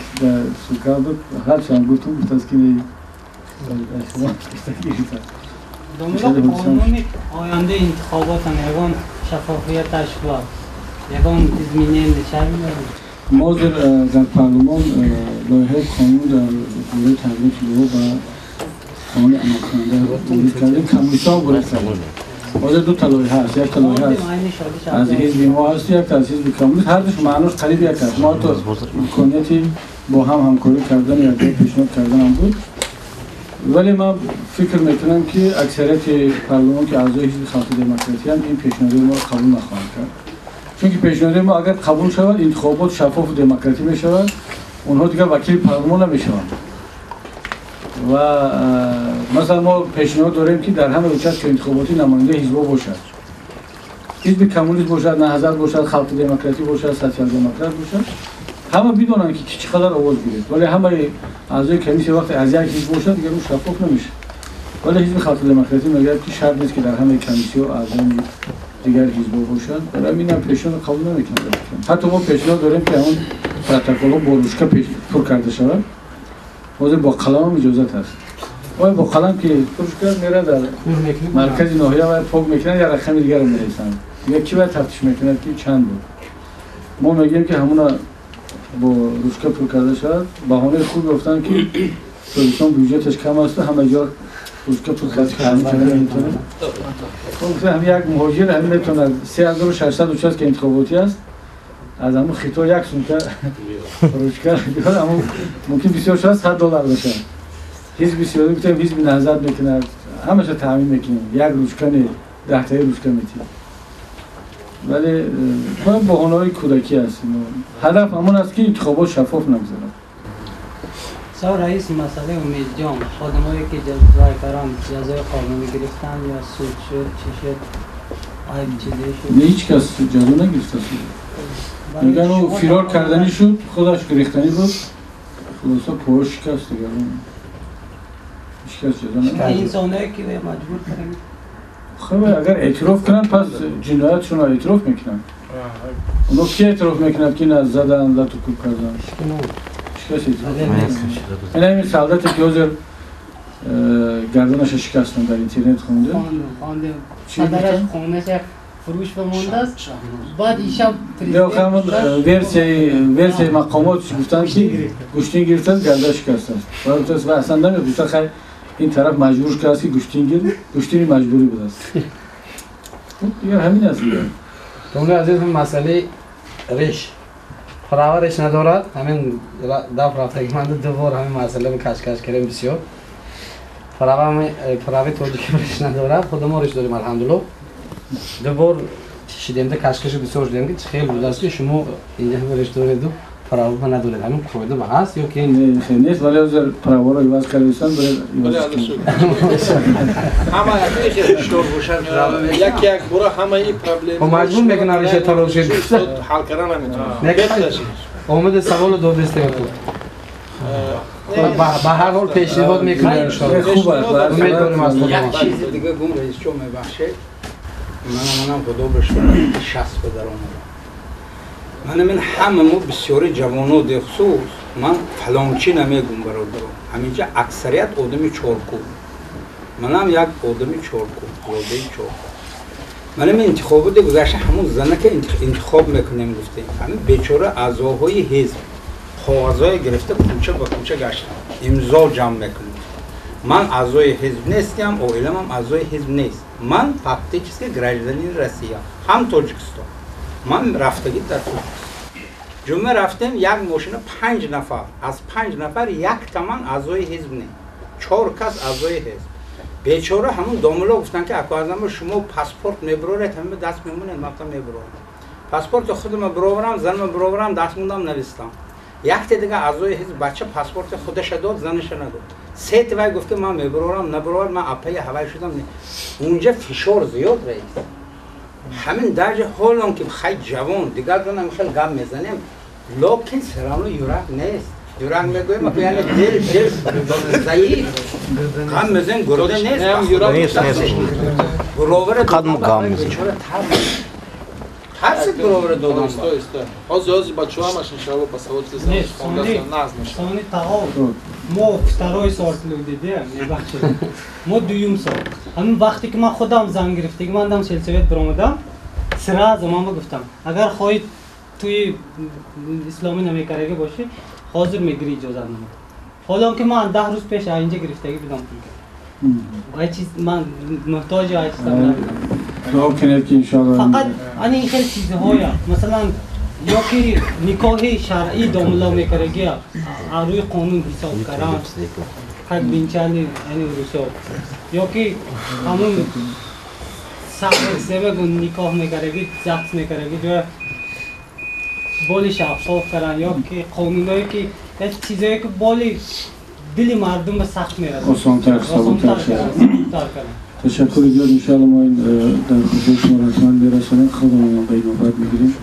[SPEAKER 1] сука буд, ҳарчанд гуфтум, гуфтааст ки гирифтанд.
[SPEAKER 10] Домла, қонуни ояндаи интихоботам ягон шаффофияташ ва ягон изменение шавад?
[SPEAKER 1] Мо ҳозир дар парлумон лоиҳаи қонун дар бораи тағйироти лоиҳа ба қонуни амалкунанда ворид кардем, коммунистҳо ворид кардем. Ҳозир ду та лоиҳа аст, як та лоиҳа аз ҳизби мо ҳаст, як та аз ҳизби коммунист, ҳардуш маънош қариб як аст. Мо ҳатто имконияти бо ҳам ҳамкорӣ кардан, якҷоя пешниҳод карданам буд. Вале ман фикр мекунам ки аксарияти парлумон ки аъзои ҳизби халқи демократианд, ин пешниҳодҳои моро қабул нахоҳанд кард. Чунки пешниҳодҳои мо агар қабул шавад, интихобот шаффофу демократӣ мешавад, онҳо дигар вакили парлумон намешаванд. Ва масалан мо пешниҳод дорем ки дар ҳама участка интихоботӣ намояндаи ҳизбҳо бошад. Ҳизби коммунист бошад, наҳзат бошад, халқи демократӣ бошад, социал-демократ бошад. Ҳама бидонанд ки чӣ қадар овоз гирифт. Вале ҳамаи аъзои комиссия вақте аз як ҳизб бошад, дигар ӯ шаффоф намешавад. Вале ҳизби халқи демократӣ мегӯяд ки шарт нест ки дар ҳамаи комиссияҳо аъзои дигар ҳизбҳо бошанд. Барои ҳамин ҳам пешниҳодро қабул намекунанд. Ҳатто мо пешниҳод дорем ки ҳамон протоколҳо бо ручка пур карда шавад. Ҳозир бо қаламам иҷозат ҳаст. Оё бо қалам ки пур кард, меравад дар маркази ноҳия ва пок мекунад, як рақами дигарро менависанд. Дигар ки бояд тафтиш мекунад ки чанд буд? Мо мегӯем ки ҳамона бо ручка пур карда шавад. Баҳонаи хуб ёфтанд ки Тоҷикистон бюҷеташ кам аст, ҳама ҷо ручка пур карда метавонад. Ҳам як муҳоҷир ҳам метавонад 3600 участка интихоботӣ аст, аз ҳамон хито як сумка ручка биёрад, ҳамон мумкин бисёр шавад $100 бошад. Ҳизби сиёсӣ гуфтем, ҳизби наҳзат мекунад, ҳамаша таъмин мекунем, як ручка не, 10таи ручка метиҳем. Вале баҳонаҳои кӯдакӣ аст. Ҳадаф ҳамон аст ки интихобот шаффоф нагузарад.
[SPEAKER 10] Сав раис, масъалаи Умедҷон, одамое ки ҷазои ҷазои қонунӣ гирифтанд ё суд шуд, чӣ шуд, айб чизе шуд?
[SPEAKER 1] Не, ҳеҷ кас ҷазо нагирифта. Мегӯянд ӯ фирор карданӣ шуд, худаш гирифтанӣ буд, хулоса пояш шикаст, дигар ҳеҷ кас ҷазо нагирифт.
[SPEAKER 10] Инсоное ки маҷбур карданд.
[SPEAKER 1] Хуб, агар эътироф кунанд, пас ҷиноятшонро эътироф мекунанд. Онҳо ки эътироф мекунанд ки на заданд, лату кӯб карданд? Ҳеҷ кас эътироф намекунад. Ин ҳамин солдате ки ҳозир гарданаша шикастанд, дар интернет хонде.
[SPEAKER 10] Хондем. Падараш хонаша фурӯш бимонда аст. Баъд ишам
[SPEAKER 1] версияи мақомот гуфтанд ки гӯштин гирифтанд, гарда шикастааст. Ва аслан намегуфта, хай ин тараф маҷбур кардааст ки гӯштин гир, гӯштини маҷбурӣ будааст. Дигар ҳамин аст дигар.
[SPEAKER 8] Тумли азиз, масъалаи реш права реш надорад. Ҳамин даф рафтаги ман ду бор ҳамин масъала кашкаш кардем бисёр. Прави тоҷики реш надорад, худамо реш дорем, алҳамдулло. Ду бор шидем, да кашкаши бисёр шудем, ки чӣ хел будааст, ки шумо инҷа реш дореду права надоред. Ҳамин қоида ба ҳаст ё ки
[SPEAKER 1] нест? Вале ҳозир праваро иваз кардистан.
[SPEAKER 11] Ҳама як як бора ҳамаи проблема
[SPEAKER 8] маҷбур мекунад реша тарошид,
[SPEAKER 11] ҳал кардан наметавонад.
[SPEAKER 8] Омади саволу додистем, ба ҳар ҳол пешниҳод мекунем, иншоалло. Умед дорем аз худо.
[SPEAKER 6] Як чизи дига гум, раисҷон, мебахшед, манам худо ба шукр 60 ба даромадам. Манам ҳама мо бисёри ҷавоно дехусус, ман фалончӣ намегум, бародаро, ҳаминҷа аксарият одами чорку, манам як одами чорку, зодаи чорку. Манам интихоботи гузашта ҳамун занака интихоб мекунем гуфтем, ҳамин бечора аъзоҳои ҳизб коғазҳое гирифта кӯча ба кӯча гаштам, имзо ҷамъ мекунем. Ман аъзои ҳизб нестам, оиламам аъзои ҳизб нест, ман фактически гражданин Россия ҳам Тоҷикистон. Ман рафтагӣ дар Тоҷикистон ҷумъа рафтем, як мошина 5 нафар, аз 5 нафар як таман аъзои ҳизб не, 4 кас аъзои ҳизб. Бечора ҳамун домуло гуфтанд ки ако азама шумо паспорт мебуроред, ҳама даст мемонед. Ман гуфтам мебурорам паспорти худама, буроварам, занама буроварам, даст мондам, навистам. Якте дига аъзои ҳизб бача паспорти худаша дод, занаша надод. Се вай гуфт ки ман мебурорам, набурорам, ман апаи ҳавай шудам. Унҷа фишор зиёд, раис, ҳамин дарҷа ҳолон ки хай ҷавон дигар донам хел гап мезанем, лекин всё равно юрак нест. Юрак мегӯем, яъне дил дил заиф, гап мезанем, гурда нест. Буровара бечора тарсид, буровара додам.
[SPEAKER 11] Ҳозир бачаҳо ҳамаш иншоалло ба савод
[SPEAKER 10] сони таҳо мо второй сорт люди, мебахшед, мо дуюм сорт. Ҳамин вақте ки ман худам зан гирифтаги, ман дам сельсовет биромадам, сразу ман гуфтам, агар хоҳӣ туи исломӣ намекардаги бошӣ, ҳозир мегирӣ иҷозатнома. Ҳолон ки ман 10 рӯз пеш инҷа гирифтагӣ будам пул. Ай чиз ман муҳтоҷи ай чизам набудам.
[SPEAKER 1] Дуо кунед ки иншоалло.
[SPEAKER 10] Фақат ани ин хел чизҳоя, масалан, ё ки никоҳи шаръӣ домулло мекардагия рӯи қонун ҳисоб кардан, как венчали, яъне русо, ё ки ҳамун семегун никоҳ мекардаги, ЗАГС мекардаги ҷоя боли шаффоф кардан, ё ки қонуное ки як чизое ки боли дили мардумро сахт мерасад,
[SPEAKER 1] осонтар, сабуктар шавад. Ташаккури зиёд. Иншоалло мо ин дархостҳои шуморо ҳатман мерасонем, худамонам ба инобат мегирем.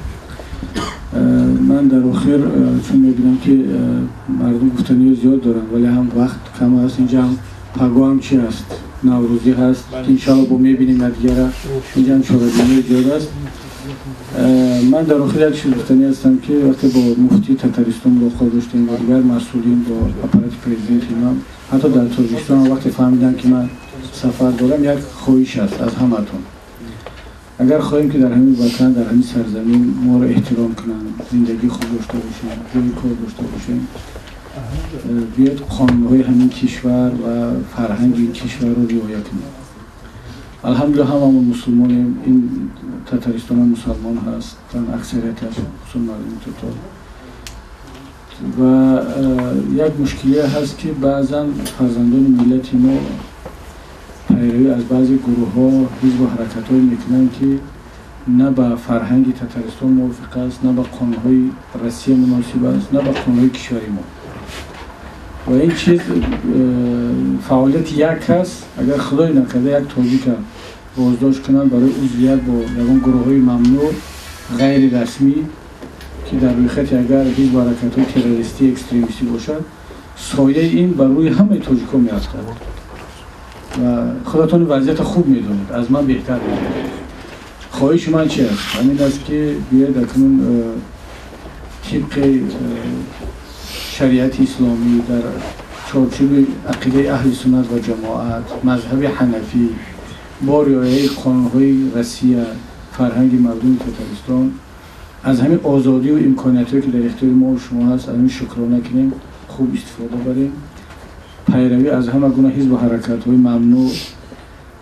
[SPEAKER 1] Ман дар охир, чун мебинам ки мардум гуфтаниҳои зиёд доранд, вале ҳам вақт кам аст, инҷа ҳам паго ҳам чи аст, наврӯзӣ ҳаст, иншоалло бо мебинем якдигара, инҷа ҳам чорабиниҳои зиёд аст. Ман дар охир як чиз гуфтанӣ ҳастам, ки вақте бо муфтии Татаристон мулоқот доштем, бо дигар масъулин, бо аппарати президенти ман, ҳатто дар Тоҷикистон вақте фаҳмидам ки ман сафар дорам, як хоҳиш аст аз ҳаматон: агар хоҳем ки дар ҳамин ватан, дар ҳамин сарзамин моро эҳтиром кунанд, зиндагии хуб дошта бошем, ҷои кор дошта бошем, биёед қонунҳои ҳамин кишвар ва фарҳанги ин кишварро риоя кунем. Алҳамдулилла, ҳамамон мусулмонем, ин Татаристонам мусалмон ҳаст, аксарияташ, хусусан мардуми татор. Ва як мушкилие ҳаст, ки баъзан фарзандони миллати мо пайравӣ аз баъзе гурӯҳҳо, ҳизбу ҳаракатҳое мекунанд, ки на ба фарҳанги Татаристон мувофиқ аст, на ба қонунҳои Россия муносиб аст, на ба қонунҳои кишвари мо. Ва ин чиз фаъолияти як кас, агар худои накарда як тоҷика боздошт кунанд барои узвият бо ягон гурӯҳҳои мамнӯъ, ғайрирасмӣ, ки дар рӯйхати агар ҳизбу ҳаракатҳои террористӣ, экстремистӣ бошад, сояи ин бар рӯи ҳамаи тоҷикҳо меафтад. Ва худатон вазъиятро хуб медонед, аз ман беҳтар медонед. Хоҳиши ман чи аст? Ҳамин аст, ки биёед акнун тибқи шариати исломӣ, дар чорчӯби ақидаи аҳли суннат ва ҷамоат, мазҳаби ҳанафӣ, бо риояи қонунҳои Россия, фарҳанги мардуми Татаристон, аз ҳамин озодӣ ва имкониятҳое ки дар ихтиёри мо шумо ҳаст, аз ҳамин шукрона кунем, хуб истифода барем. Пайравӣ аз ҳама гуна ҳизбу ҳаракатҳои мамнӯъ,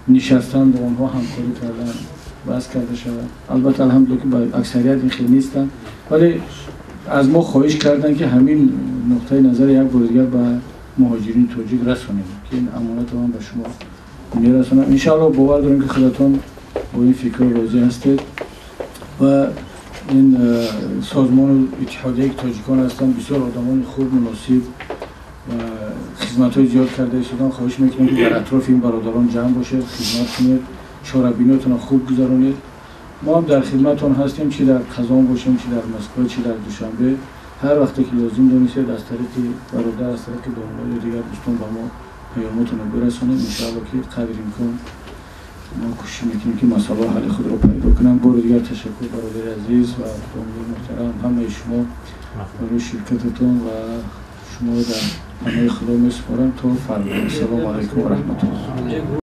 [SPEAKER 1] нишастан бо онҳо, ҳамкорӣ кардан баҳс карда шавад. Албатта, алҳамдулилла, ки ба аксарият ин хел нестанд, вале аз мо хоҳиш карданд, ки ҳамин нуқтаи назар як бори дигар ба муҳоҷирини тоҷик расонем, ки ин амонатро ман ба шумо мерасонам. Иншаалло, бовар дорем, ки худатон бо ин фикрро розӣ ҳастед ва ин созмону иттиҳодияе ки тоҷикон ҳастанд, бисёр одамони хуб, муносиб ва хизматҳои зиёд карда истодан. Хоҳиш мекунем, ки дар атрофи ин бародарон ҷамъ бошед, хизмат кунед, чорабиниётонро хуб гузаронед. Мо ҳам дар хидматон ҳастем, чи дар Қазон бошем, чи дар Москва, чи дар Душанбе. Ҳар вақте ки лозим донистед, аз тариқи бародар, аз тариқи домла ё дигар дӯстон ба мо паёмотонро бирасонед. Иншоалло, ки қадри имкон мо кӯшиш мекунем, ки масъалаҳо ҳалли худро пайдо кунанд. Бори дигар ташаккур, бародари азиз ва домлаи муҳтарам, ҳамаи шумо барои ширкататон ва шуморо дар паноҳи Худо месупорам то фардо. Ассалому алайкум ва раҳматуллоҳ.